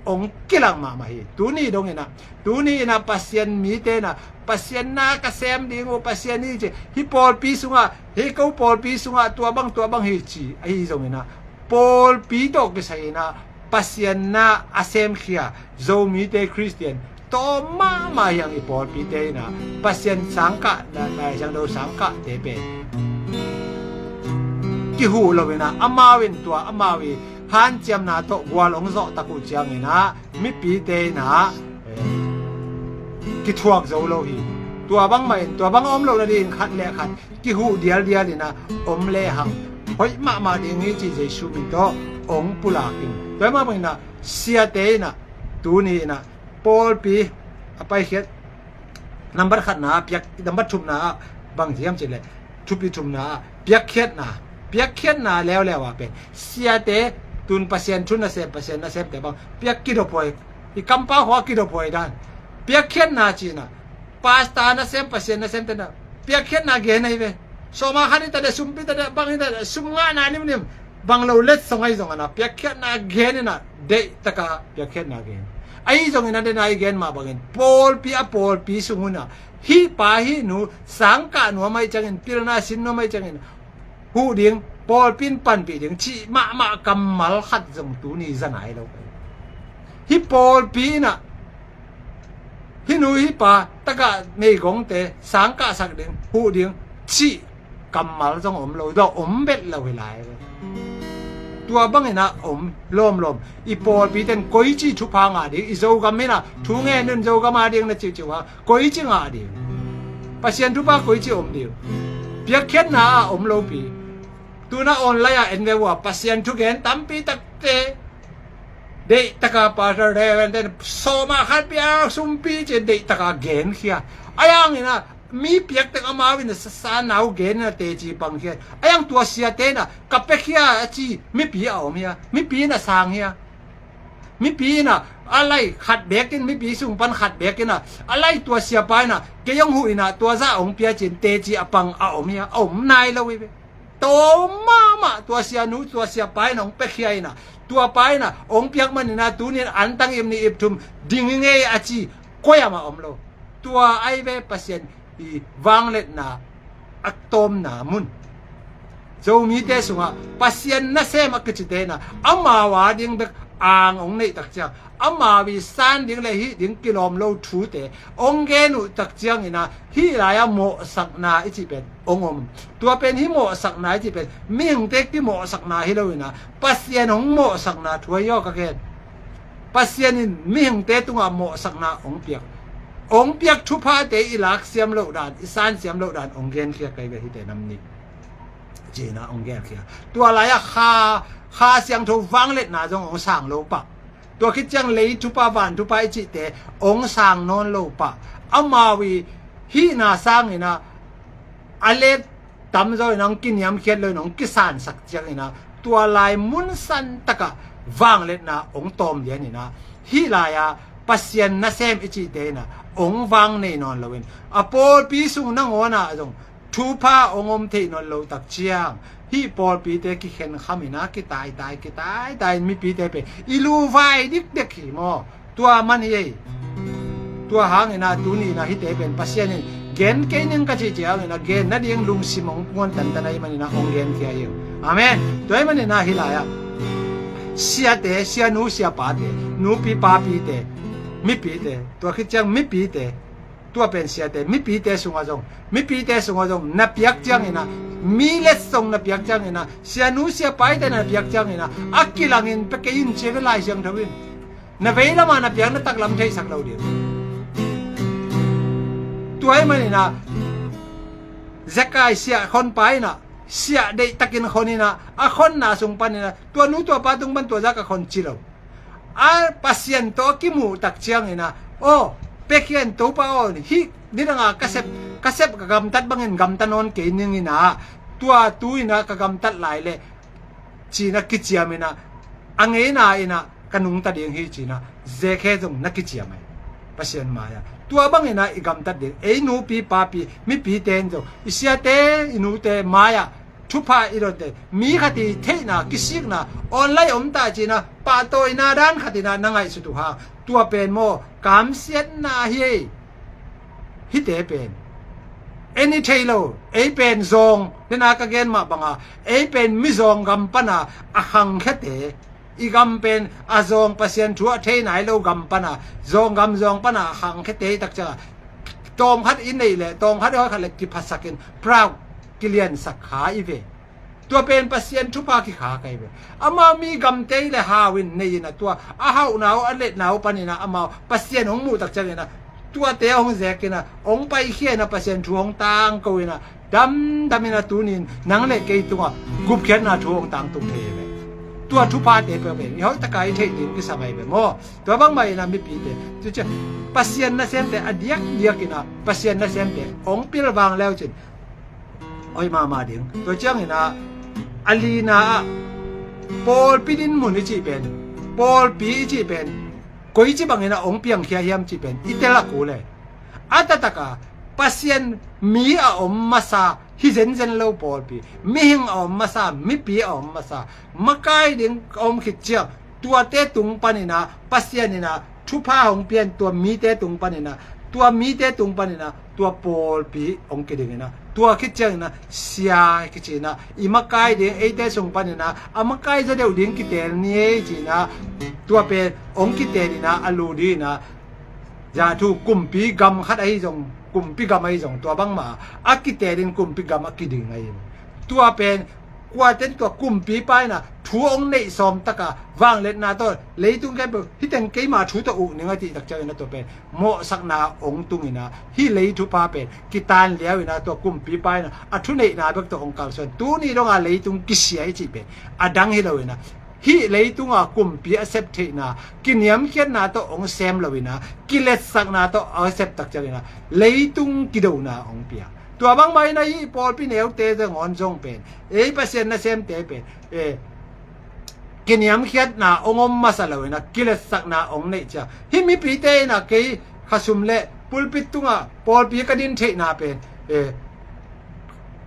ອົງກິລັງມາມາຮີ ຕູນີ້ດົງເອນາ ຕູນີ້ນາ ປະຊຽນມີເຕນາ ປະຊຽນນາກະແຊມດີງໂອ ປະຊຽນນີ້ຈິ ຮີໂປລປີສຸງອາ ຮີເກົາໂປລປີສຸງອາ ຕົວບັງ ຕົວບັງຮີຈິ ອາຮີຊົງເອນາ ໂປລປີໂຕກະໄຊນາ ປະຊຽນນາອາເຊມເຄຍ ໂຊມີເຕຄຣິສຕຽນ ໂຕມາມາຍັງອີປອດປີເຕນາ ປະຊຽນສັງກະນາ ນາຍັງໂດສັງກະເຕເປ ກິຫູລະເວນາ ອາມາເວນຕົວ ອາມາເວ ຫານຈຽມນາໂຕ ກວາລອງໂຊຕະກຸຈຽງເອນາ ມິປີເຕນາ ເອ ກິທວກໂຊໂລຮີ ຕົວະບັງມາເອງ ຕົວະບັງອອມໂລກນະດີ ຂັດແລະຂັດ ກິຫູດຽວດຽວນີ້ນະ ອົມແລຫັງ ໂອ້ຍ ມະມະດີງນີ້ ຈີເຢຊູມິນໂຕ ອົງປຸລາກິນ ຕົວມາເບິ່ງນະ ເສຍເຕນະ ຕູນີ້ນະ ໂປລປີ ອະໄປເຂດ ນຳບັດຂັດນາ ປຽກ ນຳບັດທຸບນາ ບັງທຽມຈິເລ ທຸບປີທຸບນາ ປຽກເຂດນາ ປຽກເຂດນາ ແລ້ວແລ້ວວ່າເປັນ ເສຍເຕ ຕຸນປະຊຽນທຸນນະເສມ ປະຊຽນນະເສມແຕ່ບັງ ປຽກກິໂດໂພຍ ອີກຳປາຫົວກິໂດໂພຍດານ ປຽກເຂດນາຈີນະ ປາສຕານະເສມ ປະຊຽນນະເສມແຕ່ນະ ປຽກເຂດນາເກນໄອເວ ໂສມາຄັນນິຕະເດ ຊຸມປິຕະເດ ບັງນິຕະເດ ຊຸມງານານິມນິມ ບັງໂລເລັດສະໄງສະງານະ ປຽກເຂດນາເກນນີ້ນະ ເດຕະກາ ປຽກເຂດນາເກນ ໄອຈົງອີນະເດນາເກນມາບັງເກນ ໂປລປີອະໂປລປີສຸງຫຸນນະ ຫິປາຫິໜູ ສັງກະໜວມໄມຈັງເກນ ປິລະນາສິນໜວມໄມຈັງເກນ ຫູດິງ ໂປລປີນປັນປີດິງ ຊິມະມະກຳມາລຂັດຈົງຕູນີ້ຈະນາຍໂລກ ຫິໂປລປີນະ ຫິໜູຫິປາ ຕະກະເມກົງເຕ ສັງກະສັກດິງ ຫູດິງ ຊິ ກຳມາລຈອງອົມໂລ ດອກອົມເບັດລະເວລາ ຕົວບັງເອນະ ອົມ ໂລມໂລມ ອີໂປລປີເຕັນ ກົຍຈີທຸພາງາດີ ອີໂຈກຳເມນະ ທຸເງເນີນໂຈກຳມາດີນະ ຈິວຈິວ ກໍອີຈິງອາດີ ປະຊຽນທຸບາ ກໍອີຈິອົມດີ ປຽກເຂດນາ ອົມໂລປີ ຕູນະອອນໄລອາ ເອັນເວວາ ປະຊຽນທຸເກນ ຕຳປີຕັກເຕ ເດຕະກາປາຕະເດເວັນເຕນ ໂສມາຄັດປີອາ ຊຸມປີເຈ ເດຕະກາເກນເຄຍ ອາຍັງນີ້ນະ ມີປຽກແຕ່ອາມາວິນ ສານາວເກນນະ ເຕຈີປັງເຄຍ ອາຍັງຕົວເສຍເຕນະ ກະເປເຄຍອາຈີ ມີປີອາອົມເຮຍ ມີປີນະສາງເຮຍ ມີປີນະ ອາໄລຂັດແບກກິນ ມີປີຊຸງປັນຂັດແບກກິນນະ ອາໄລຕົວເສຍປາຍນະ ເກຍົງຫຸຍນະ ຕົວຈາອົງເປຍຈິນ ເຕຈີອາປັງອາອົມເຮຍ ອາອົມນາຍລະເວ ໂຕມາມະ ຕົວເສຍໜູ ຕົວເສຍປາຍນະ ອົງເປເຄຍນະ ຕົວປາຍນະ ອົງປຽກມັນນີ້ນະ ຕູນີ້ອັນຕັງອິມນີອິບທຸມ ດິງເງອາຈີ ກົຍອາມາອົມໂລ ຕົວໄອເວ ປະຊຽນ ອີ ວາງເລັດນາ ອັກໂຕມນາມຸນ ໂຈມີເຕສຸງອະ ປະຊຽນນະເສມອາກິຈິເຕນະ ອາມາວາດິງເບກ ອາງອົງເນຕັກຈຽງ ອາມາວິສານດິງ ແລະ ຫິດິງກິລອມໂລທູເຕ ອົງເກນຸຕັກຈຽງອີນາ ຫິລາຍາໂມະສັກນາ ອີຈິເປັນ ອົງອົມ ຕົວເປັນຫິໂມະສັກນາ ອີຈິເປັນ ມິຫຶງເຕກິໂມະສັກນາ ຫິໂລອີນາ ປະຊຽນອົງໂມະສັກນາ ທວຍຍໍກະເກນ ປະຊຽນນິນ ມິຫຶງເຕຕຸງອາໂມະສັກນາ ອົງປຽກ ອົງປຽກທຸພາເຕ ອີລາກສຽມໂລດານ ອີສານສຽມໂລດານ ອົງເກນເຄຍໄກເວ ຫິເຕນຳນິ ຈີນາ ອົງແກນເຄຍ ຕົວລາຍອາຄາ ຄາສຽງໂທວາງເລັດນາ ຈົງອົງສາງໂລປະ ຕົວຄິດຈຽງເລທຸປາວານທຸປາ ອີຈິເຕ ອົງສາງນອນໂລປະ ອາມາວີ ຫິນາສາງອີນາ ອາເລດ ຕຳໂຈຍນອງກິນຍຳເຄຍດເລີຍ ນອງກິສານສັກຈຽງອີນາ ຕົວລາຍມຸນສັນຕະກະ ວາງເລັດນາ ອົງຕອມລຽນອີນາ ຫິລາຍາ ປະຊຽນນະເສມ ອີຈິເຕນາ ອົງວາງເນນອນລະເວັນ ອາໂປລປີສຸງນະໂງນາ ອາຈົງ ທູພາອົງອົມເທນອນໂລຕັກຈຽງ ຫິປອລປີເຕ ກິເຂັນຄຳອີນາ ກິຕາຍຕາຍ ກິຕາຍຕາຍ ມີປີເຕເປ ອີລູວາຍດິກເດັກຫິມໍ ຕົວມັນເອ ຕົວຫາງອີນາ ຕູນີ້ນາ ຫິເຕເປັນ ປະຊຽນນີ້ ເກນເກນິງກະຈິຈຽງອີນາ ເກນນະດິງລຸງຊິມອງ ກວນຕັນຕະໄນມັນອີນາ ອົງເກນເຄຍເອວ ອາເມນ ຕົວມັນອີນາ ຫິລາຍາ ເສຍເຕ ເສຍໜູ ເສຍປາເຕ ໜູປີປາປີເຕ ມີປີເຕ ຕົວຄຣິສຕຽນ ມີປີເຕ ຕົວເປັນເສຍເຕ ມີປີເຕສຸງອາຈົງ ມີປີເຕສຸງອາຈົງ ນະປຽກຈຽງອີນາ ມີເລັດຊົງນະປຽກຈຽງອີນາ ເສຍໜູເສຍປາເຕນະປຽກຈຽງອີນາ ອາກິລາງອິນ ປະເກອິນ ເຊເວລາຍ ສຽງທະວິນ ນະເວລາມານະປຽກນະຕັກລຳໄທສັກເລົ່າດຽວ ຕົວໃຫ້ມັນອີນາ ແຈກກາຍເສຍຄົນປາຍນະ ເສຍເດຕະກິນຄົນນີ້ນະ ອາຄົນນາສຸງປັນນີ້ນະ ຕົວໜູຕົວປາຕຸງບັນຕົວຈັກກະຄົນຈິເລົ່າ ອາ ປາຊຽນໂຕກິໝູຕັກຈຽງນີ້ນະ ໂອ ເປຄຽນໂຕປາໂອ ຫິ ນິດັງອາກະເຊັບ ກະເຊັບກະກຳຕັດບັງເຫັນກຳຕະນອນເກນິງນີ້ນະ ຕົວຕູຍນະກະກຳຕັດຫຼາຍແລະ ຈີນະກິຈຽມນີ້ນະ ອາເງນາອີນະ ກະນຸງຕະເດງຮີຈີນະ ເຈແຄຈົງນະກິຈຽມໄອ ປາຊຽນມາຍາ ຕົວບັງອີນະ ອີກຳຕັດເດງ ເອຍໜູປີປາປີ ມີປີເຕນໂຈ ອີເສຍເຕ ອີໜູເຕ ມາຍາ ທຸພາອີໂດນເຕ ມີຄະຕິເທນາ ກິຊິກນາ ອອນໄລອອມຕາຈີນາ ປາໂຕຍນາດານຄະຕິນາ ນະໄງສຸຕຸຮາ ຕົວເປັນໂມ ກາມສຽດນາເຮ ຫິເຕເປັນ ເອນິເທໂລ ເອຍເປັນຈອງ ເນນາກະເກນມາບັງອາ ເອຍເປັນມິຈອງກຳປະນາ ອາຄັງຄະເຕ ອີກຳເປັນ ອາຈອງປະຊຽນທົວເທນາຍໂລກຳປະນາ ຈອງກຳຈອງປະນາ ອາຄັງຄະເຕ ຕັກຈະ ຕອມຄັດອິນເດແລະ ຕອມຄັດຮອຍຄັດແລະ ກິພັດສະເກັນ ພຣາວ ກິລຽນສັກຂາອີເວ ຕົວເປັນປະຊຽນທຸພາກິຂາໄກເວ ອາມາມີກຳເຕຍແລະ ຮາວິນເນຍນະ ຕົວອາເຮົານາວ ອາເລັດນາວປານີນະ ອາມາປະຊຽນອງໝູຕັກຈະເນນະ ຕົວເຕອອງແຊກກິນນະ ອອງໄປເຄຍນະ ປະຊຽນທຸອງຕາງເກົາອີນະ ດຳດຳອີນະ ຕູນິນ ນັງເລກເກຍຕຸງອະ ກຸບເຄຍນນະ ທຸອງຕາງຕຸງເທເວ ຕົວທຸພາເຕເປເວ ເຮົາຕະກາຍເທກນິກກິສະໄໝເວ ໝໍ ຕົວບັງໄມນະ ມີປີເຕ ຈຸຈະ ປະຊຽນນະແຊມເຕ ອະດຽກດຽກກິນນະ ປະຊຽນນະແຊມເຕ ອອງປິລວາງແລ້ວຈິນ ໂອຍ ມາ ມາດິງ ຕົວຈຽງນີ້ນະ ອາລີນາ ປອລປີດິນໝູນອີຈິເປັນ ປອລປີອີຈິເປັນ ໂກຍຈິບັງນີ້ນະ ອົງປຽງເຄຍຮຽມຈິເປັນ ອີເຕລະກູເລ ອາຕະຕະກາ ປະຊຽນມີອາອົມມາຊາ ຮິເຊັນເຊັນໂລປອລປີ ມີຮິງອາອົມມາຊາ ມີປີອາອົມມາຊາ ມະກາຍດິງອອມຂິດຈຽງ ຕົວເຕຕຸງປານນີ້ນະ ປະຊຽນນີ້ນະ ທຸພາອອງປ່ຽນ ຕົວມີເຕຕຸງປານນີ້ນະ ຕົວມີເຕຕຸງປານນີ້ນະ ຕົວໂປລປີອອງກິດິງນີ້ນະ ຕົວຂິດຈຽງນີ້ນະ ເສຍກິຈິນະ ອີມະກາຍດິງເອເຕຊຸງປານນີ້ນະ ອາມະກາຍຈະເດວດິງກິເຕນນີ້ຈີນະ ຕົວເປອອງກິເຕນນີ້ນະ ອາລູດີນະ ຢາທູກຸມປີກຳຂັດໄອຈົງ ກຸມປີກຳໄອຈົງ ຕົວບັງມາ ອາກິເຕນນີ້ກຸມປີກຳອາກິດິງໄອ ຕົວເປັນ ກວາເຕັນຕົວກຸມປີປາຍນະ ທູອອງເນຍຊອມຕະກາ ວາງເລັດນາໂຕ ເລຍຕຸງແກເປີ ຮິແຕງເກຍມາທູຕະອຸນິງອາຕິຕັກເຈົ້ານະ ຕົວເປັນ ເໝາະສັກນາອອງຕຸງອີນະ ຮິເລຍທຸພາເປັນ ກິຕານລຽວອີນະ ຕົວກຸມປີປາຍນະ ອະທຸເນຍນາເບິກຕົວອອງກາງສ່ວນ ຕູນີ້ດອງອາເລຍຕຸງກິເສຍອີຈິເປັນ ອາດັງຮິລາວອີນະ ຮິເລຍຕຸງອາກຸມປີອາເຊັບເທນາ ກິນຍຳຄຽດນາໂຕອອງແຊມລາວອີນະ ກິເລັດສັກນາໂຕອາເຊັບຕັກເຈົ້າອີນະ ເລຍຕຸງກິໂດນາອອງປຽງ ຕົວບັງໄມນະ ຮີປອລປີແນວເຕຈະງອນຈົງເປັນ ເອ ປະເຊນນະເຊມເຕເປ ເອ ກິນຍຳຄຽດນາ ອົງອົມມາສະລາເວນະ ກິເລັດສັກນາ ອົງເນຈະ ຮີມີປີເຕນະ ເກຍຂະຊຸມເລ ປຸລປິດຕຸງອະ ປອລປີກະດິນເທນາເປັນ ເອ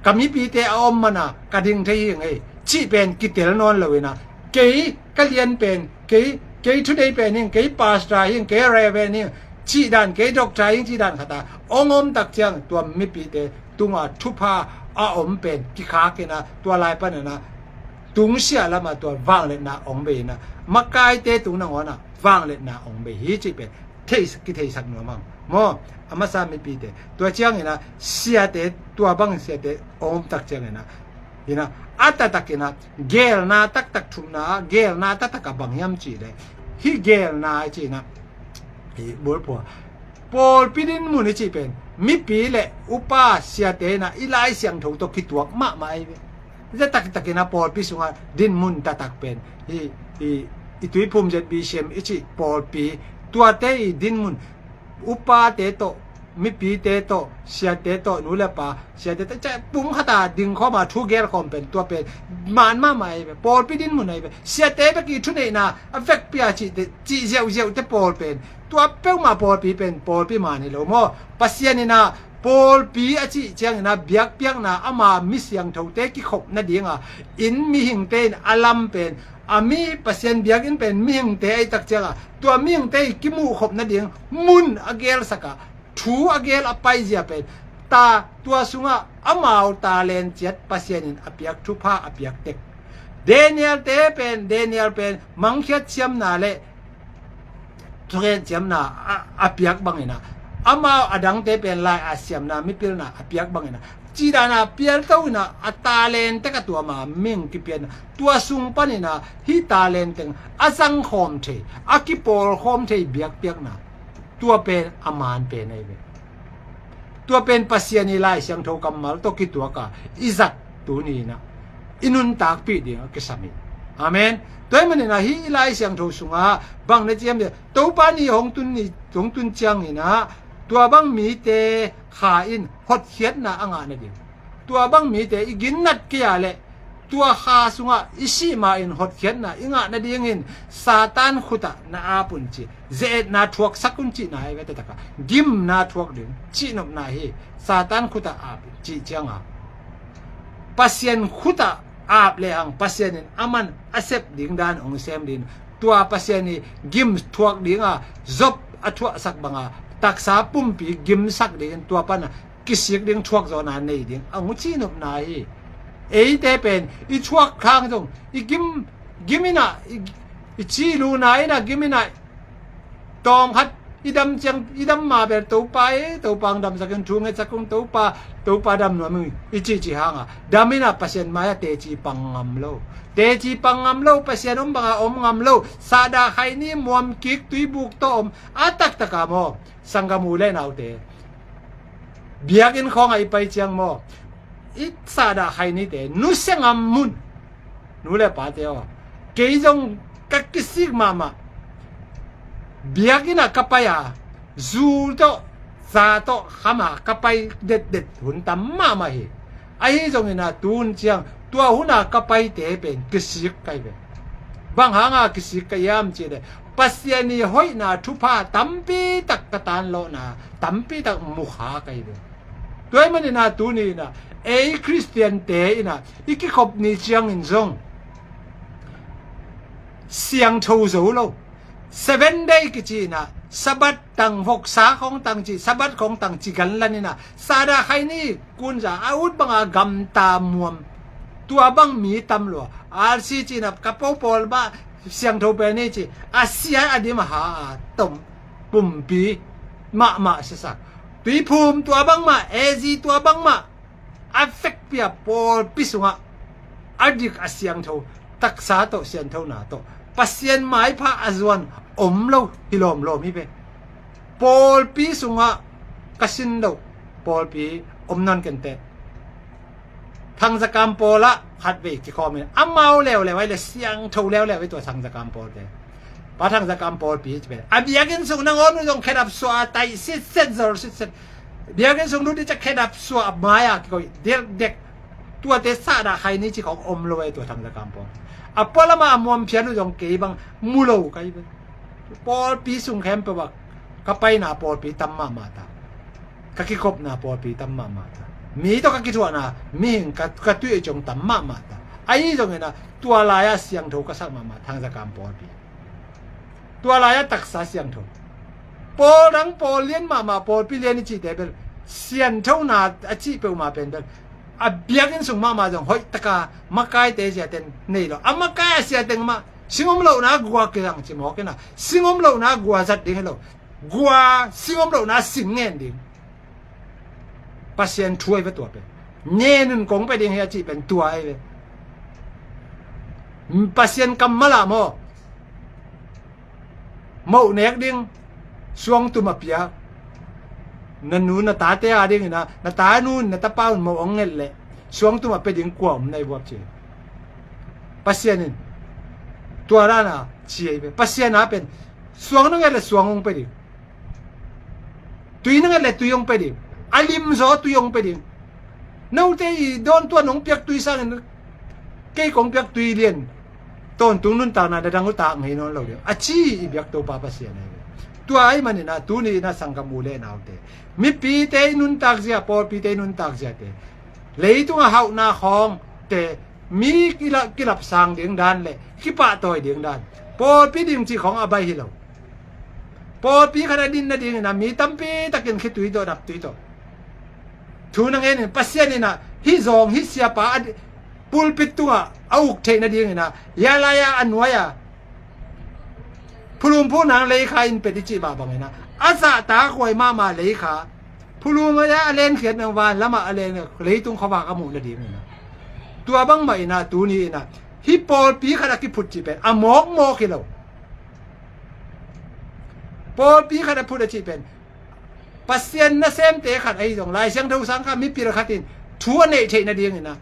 ກະມີປີເຕອາອົມມານາ ກະດິງເທຫິງເອ ຈິເປັນກິເຕລນອນລາເວນະ ເກຍກະລຽນເປັນ ເກຍ ເກຍທູເດຍເປັນຫິງ ເກຍປາສຕາຫິງ ເກຍແຣເວນຫິງ ຈິດານ ເກຍດັອກຕາຫິງ ຈິດານຄາຕາ ອົງອົມຕັກຈຽງ ຕົວມີປີເຕ ຕຸງອາທຸພາອາອົມເປັນ ກິຄາເກນາ ຕົວລາຍປານນະ ຕຸງເສຍລະມາຕົວວາງເລັດນາອອງເບນະ ມະກາຍເຕຕຸງນະງອນນະ ວາງເລັດນາອອງເບ ຮີຈິເປັນ ເທສະກິເທສະໜວມມັງ ໝໍ ອາມາສາມີປີເຕ ຕົວຈຽງນີ້ນະ ເສຍເຕ ຕົວບັງເສຍເຕ ອອມຕັກຈຽງນີ້ນະ ນີ້ນະ ອາຕະຕະກິນນະ ແກລນາຕັກຕັກທຸມນາ ແກລນາຕະຕະກະບັງຍາມຈີເດ ຮີແກລນາຈີນະ ຮີບົວ ໂປລປີດິນໝູນອີຈິເປັນ ມີປີແລະ ອຸປາເສຍເຕນະ ອີລາຍສຽງໂທຕົກກິຕົວກມະໄມ ຈະຕັກ ຕັກກິນນະ ປອລປີສຸງອາ ດິນໝຸນຕະຕັກເປັນ ອີ ອີ ອີຕຸຍພູມເຈັດບີເຊັມ ອີຈິ ປອລປີ ຕົວເຕອີດິນໝຸນ ອຸປາເຕໂຕ ມີປີເຕໂຕ ເຊຍເຕໂຕ ໜູແລະປາ ເຊຍເຕໂຕ ຈະປຸງຄາຕາ ດຶງເຂົ້າມາ ທູແກລຄອມເປັນ ຕົວເປັນ ມານມາໃໝ່ ປອລປີດິນໝຸນໃນ ເຊຍເຕເປັກອີທຸເນນາ ອາເຟກເປຍຈິເຕ ຈິເຊວເຊວເຕປອລເປັນ ຕົວເປັວມາ ປອລປີເປັນ ປອລປີມານີ້ໂລ ໝໍ ປະເຊຍນີ້ນາ ໂປລປີອາຈິຈຽງນາ ບຽກປຽກນາ ອາມາມີສຽງໂທເຕກິຄົບນະດິງອາ ອິນມີຫິງເຕນ ອາລຳເປັນ ອາມີປະເຊນບຽກອິນເປັນ ມີຫິງເຕໄອຕັກຈຽງອາ ຕົວມີຫິງເຕກິໝູຄົບນະດິງ ມຸນອາເກລສະກະ ທູອາເກລອາໄປເຈຍເປັນ ຕາ ຕົວສຸງອາ ອາມາວຕາແລນຈຽດ ປະເຊນອິນອາປຽກ ທຸພາອາປຽກເຕັກ ເດນຽລເຕເປັນ ເດນຽລເປັນ ມັງຄຽດຊຽມນາແລະ ທຸເຣນຈຽມນາ ອາ ອາປຽກບັງເອນາ ອາມາວອາດັງເຕເປັນລາຍອາຊຽມນາ ມິປິລນາ ອາປຽກບັງເອນາ ຈີດານາ ປຽນເຕົ້ານາ ອາຕາແລນແຕກະຕົວມາ ມິງກິປຽນນາ ຕົວຊຸງປານເອນາ ຮີຕາແລນເຕັງ ອາສັງຄອມເທ ອາກິໂປລຄອມເທ ບຽກປຽກນາ ຕົວເປັນອາມານເປັນໄອເວ ຕົວເປັນປະເຊຍນີລາຍສຽງໂທກຳມາລະໂຕກິຕົວກາ ອີສັກຕູນີນະ ອີນຸນຕາກປີດີອາກິສະມີ ອາເມນ ຕົວເອງມັນນີ້ນະ ຮີລາຍສຽງໂທສຸງອາ ບັງໃນຈຽມເດ ໂຕປານີຫົງຕຸນນີ ຫົງຕຸນຈຽງນີ້ນະ ຕົວບັງມີເຕ ຂາອິນ ຫົດຂຽດນາ ອາງານະດິງ ຕົວບັງມີເຕ ອີກິນນັດເກຍແລະ ຕົວຂາສຸງອາ ອີຊີມາອິນ ຫົດຂຽດນາ ອີງານະດິງອິນ ສາຕານຄຸຕະນາອາປຸນຈິ ເຈເອັດນາທວກສັກກຸນຈິນາເອເວຕະຕະກະ ກິມນາທວກດິງ ຈິນົບນາຮີ ສາຕານຄຸຕະອາບຈິຈຽງອາ ປະຊຽນຄຸຕະອາບແລອັງ ປະຊຽນນິນອາມັນອາເຊັບດິງດານອົງແຊມດິນ ຕົວປະຊຽນນີກິມທວກດິງອາ ຈົບອາທວະສັກບັງອາ ຕັກສາປຸມປີກິມສັກດິງ ຕົວປະນາ ກິຊິກດິງ ທວກໂຈນາເນຍດິງ ອະງຸດຊີນຸບນາອີ ເອຍເຕເປັນ ອີທວກຄາງຈົງ ອີກິມ ກິມອີນາ ອີຈີລູນາອີນາ ກິມອີນາ ຕອມຄັດ ອີດຳຈຽງ ອີດຳມາເປັນ ໂຕປາເອ ໂຕປາງດຳສັກເປັນ ທຸງເອສັກກຸງ ໂຕປາ ໂຕປາດຳໜວຍມຶງ ອີຈີຈີຫາງອາ ດຳມິນາ ປະຊຽນມາຍາ ເຕຈີປັງງຳໂລ ເຕຈີປັງງຳໂລ ປະຊຽນອົມບັງອາ ອົມງຳໂລ ສາດາໄຄນີ ມວມກິກ ຕຸຍບຸກ ໂຕອມ ອາຕັກຕະກາມໍ ສັງກະມູເລນາວເຕ ບຽກອິນຂອງອາ ອີປາຍຈຽງມໍ ອີສາດາໄຄນີເຕ ນຸເຊງອຳມຸນ ນຸແລປາເຕວ ເກຍຈົ່ງກະກິຊິກມາມາ ບຽກອິນອາກະປາຍອາ ຊູໂຕ ສາໂຕ ຄຳອາກະປາຍເດັດເດັດ ຫຸນຕຳມາມາເຮ ອາຮີຈົ່ງອິນອາ ຕູນຈຽງ ຕົວຫຸນອາກະປາຍເຕເປັນ ກິຊິກໄກເປັນ ບັງຫາງອາ ກິຊິກໄກຍາມຈີເດ ປະຊຽນນີ ໂຫຍນາ ທຸພາ ຕຳປີຕັກກະຕານ ໂລນາ ຕຳປີຕັກມຸຂາໄກເປັນ ຕົວໃຫ້ມັນນີ້ນາ ຕູນີ້ນາ ເອ ຄຣິສຕຽນເຕອີນາ ອີກິຄົບນີຈຽງອິນຊົງ ສຽງໂທໂຊໂລ ເຊເວັນເດຍກິຈີນາ ສະບັດຕັງ ວົກສາຂອງຕັງຈີ ສະບັດຂອງຕັງຈີກັນລະນີ້ນາ ສາດາໄຄນີ ກຸນຈາ ອາວຸດບັງອາ ກຳຕາມວມ ຕົວບັງມີຕຳຫຼວດ ອາຊີຈີນາ ກະເປົາປອລບາ ສຽງໂທເປນີຈີ ອາເຊຍອາດີມະຫາອາຕົມ ປຸມປີ ມະມະສະສັກ ຕຸຍພູມ ຕົວບັງມະ ເອຈີ ຕົວບັງມະ ອາເຟກເປຍ ໂປລປີສຸງອາ ອາດິກອາສຽງໂທ ຕັກສາໂຕ ສຽງໂທນາໂຕ ປະຊຽນມາຍພະອາຈວນ ອົມໂລ ຫິລອມໂລມີເປ ໂປລປີສຸງອາ ກະສິນໂລ ໂປລປີ ອົມນອນກັນແຕ ທັງສະກາມໂປລະ ຂັດເວກທີ່ຄອມນີ້ ອາເມົາແລ້ວແລ້ວໄວ້ແລ້ວ ສຽງໂທແລ້ວແລ້ວໄວ້ຕົວທັງສະກາມໂປແຕ ປະທັງສະກຳໂປລປີຈະເປັນ ອາ ບຽກອິນສຸງນາງໂອນຸຍົງເຂດອັບສວາໄຕຊິດເຊັດໂຊລຊິດເຊັດ ບຽກອິນສຸງດຸດິຈະເຂດອັບສວາມາຍາກິໂກຍ ເດັກເດັກ ຕົວເຕສາດາໄຄນີຈິຂອງອົມໂລໄວຕົວທັງສະກຳໂປລ ອາ ປະລະມາອາມວມພຽນຸຍົງເກບັງ ມຸໂລໄກ ໂປລປີສຸງແຄມເປວ່າ ກະໄປນາໂປລປີຕຳມະມາຕາ ກະກິຄົບນາໂປລປີຕຳມະມາຕາ ມີໂຕກະກິທົວນາ ມີຫິງກະ ກະຕຸຍຈົງຕຳມະມາຕາ ອາອີຈົງເອນາ ຕົວລາຍາສຽງໂທກະສັກມະມາ ທັງສະກຳໂປລປີ ຕົວລາຍອາຕັກສາສຽງໂທ ໂປລດັງໂປລລຽນມາມາ ໂປລປີລຽນອີຈິເຕເປັນ ສຽງໂທນາອາຈິເປີມາເປັນເປັນ ອາບຽກອິນສຸງມາມາຈອງ ໂຫຍຕະກາ ມະກາຍເຕເຊຍເຕັນເນໂລ ອາມະກາຍອາເຊຍເຕັງມາ ຊິງອົມໂລນາກົວກິລັງຈິໝໍເກນາ ຊິງອົມໂລນາກົວຈັດດິເຮໂລ ກົວຊິງອົມໂລນາສິງເງນດິງ ປະຊຽນຖ້ວຍປະຕົວເປັນ ເນໜຶ່ງກົງໄປດິງເຮອາຈິເປັນຕົວໄອເວ ປະຊຽນກຳມະລາມໍ ເມົາແນກດິງ ຊ່ວງຕຸມອາເປຍ ນະນູນນະຕາເຕອາດິງນະ ນະຕານູນນະຕາປາວເມົາອົງເງັດແລະ ຊ່ວງຕຸມອາເປຍດິງກວມໃນບວບເຈ ປະຊຽນນີ້ ຕົວລານາ ເຈ ປະຊຽນນາເປັນ ຊ່ວງນະເງັດແລະ ຊ່ວງອົງໄປດິງ ຕຸຍນະເງັດແລະ ຕຸຍອົງໄປດິງ ອາລິມໂຊຕຸຍອົງໄປດິງ ເນົາເຕອີດອນຕົວນົງປຽກຕຸຍສັງ ເກກົງປຽກຕຸຍລຽນ ໂຕນຕຸງນຸນຕາກນາດາດັງອຸຕາກເຮນອນເລົ່າດຽວ ອາຈີອີບຽກໂຕປາປະເຊຍນາ ຕົວໄອມັນນີ້ນາ ຕູນີ້ນາ ສັງກະມູເລນາວເຕ ມີປີເຕນຸນຕາກເຊຍ ໂປລປີເຕນຸນຕາກເຊຍເຕ ເລຍຕຸງອາເຮົານາຂອງເຕ ມີກິລະ ກິລັບສາງເດງດານແລະ ກິປະຕອຍເດງດານ ໂປລປີດິງຈີຂອງອາໄບຮີໂລ ໂປລປີຄະນະດິນນະດິງນະ ມີຕຳປີຕະກິນຄິດຕຸຍໂຕດັບຕຸຍໂຕ ທູນາງເອນີ້ ປະເຊຍນີ້ນະ ຮີຈອງຮີເຊຍປາ ອາ ປຸລປິດຕຸງອາ ອາອຸກເທນະດິງນະ ຢາລາຍາອານວຍອາ ຜູ້ລຸມຜູ້ນາງເລຄາອິນເປັດອິຈິບາບັງນະ ອາສະຕາຄວາຍມາມາເລຄາ ຜູ້ລຸມອາຍາອາເລນຂຽດນາງວານລະມາອາເລນເລຕຸງຂະວາກະໝູນະດີນະ ຕົວບັງມາອີນາ ຕູນີ້ອີນາ ຮີໂປລປີຄະນະກິພຸດຈິເປັນ ອາໝອກໝອກຮີໂລ ໂປລປີຄະນະພຸດອາຈິເປັນ ປະຊຽນນະເຊມເຕຂັດໄອຈອງລາຍຊຽງເທົງສັງຄະມີປີລະຄະຕິນ ທົວເນເທນະດີງນະ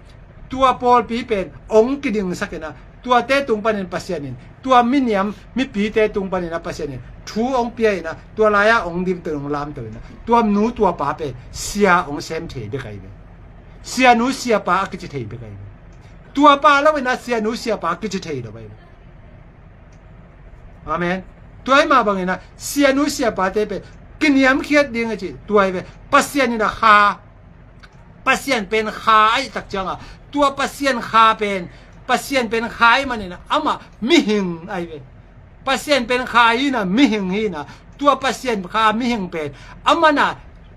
ຕົວໂປລປີເປັນ ອົງກິດິງສັກນະ ຕົວເຕຕຸງປານິນປະຊຽນນິນ ຕົວມິນຽມ ມີປີເຕຕຸງປານິນນະປະຊຽນນິນ ທູອົງເປຍນະ ຕົວລາຍອາອົງດິມເຕີນອົງລາມເຕີນນະ ຕົວໜູຕົວປາເປັນ ເຊຍອົງເຊມເທເບກໄອເປັນ ເຊຍໜູເຊຍປາອາກິຈິເທເບກໄອເປັນ ຕົວປາລາວນະ ເຊຍໜູເຊຍປາອາກິຈິເທເບກໄອເປັນ ອາເມນ ຕົວໃຫ້ມາບັງເອນະ ເຊຍໜູເຊຍປາເຕເປ ກິນຍາມຄຽດດິງອາຈິ ຕົວໃຫ້ເປ ປະຊຽນນີ້ນະ ຄາ ປະຊຽນເປັນຄາໄອຕັກຈັງອະ ຕົວປະຊຽນຄາເປັນ ປະຊຽນເປັນຄາໄອມັນນີ້ນະ ອາມາ ມິຫິງໄອເປ ປະຊຽນເປັນຄາອີນະ ມິຫິງອີນະ ຕົວປະຊຽນຄາມິຫິງເປັນ ອາມານະ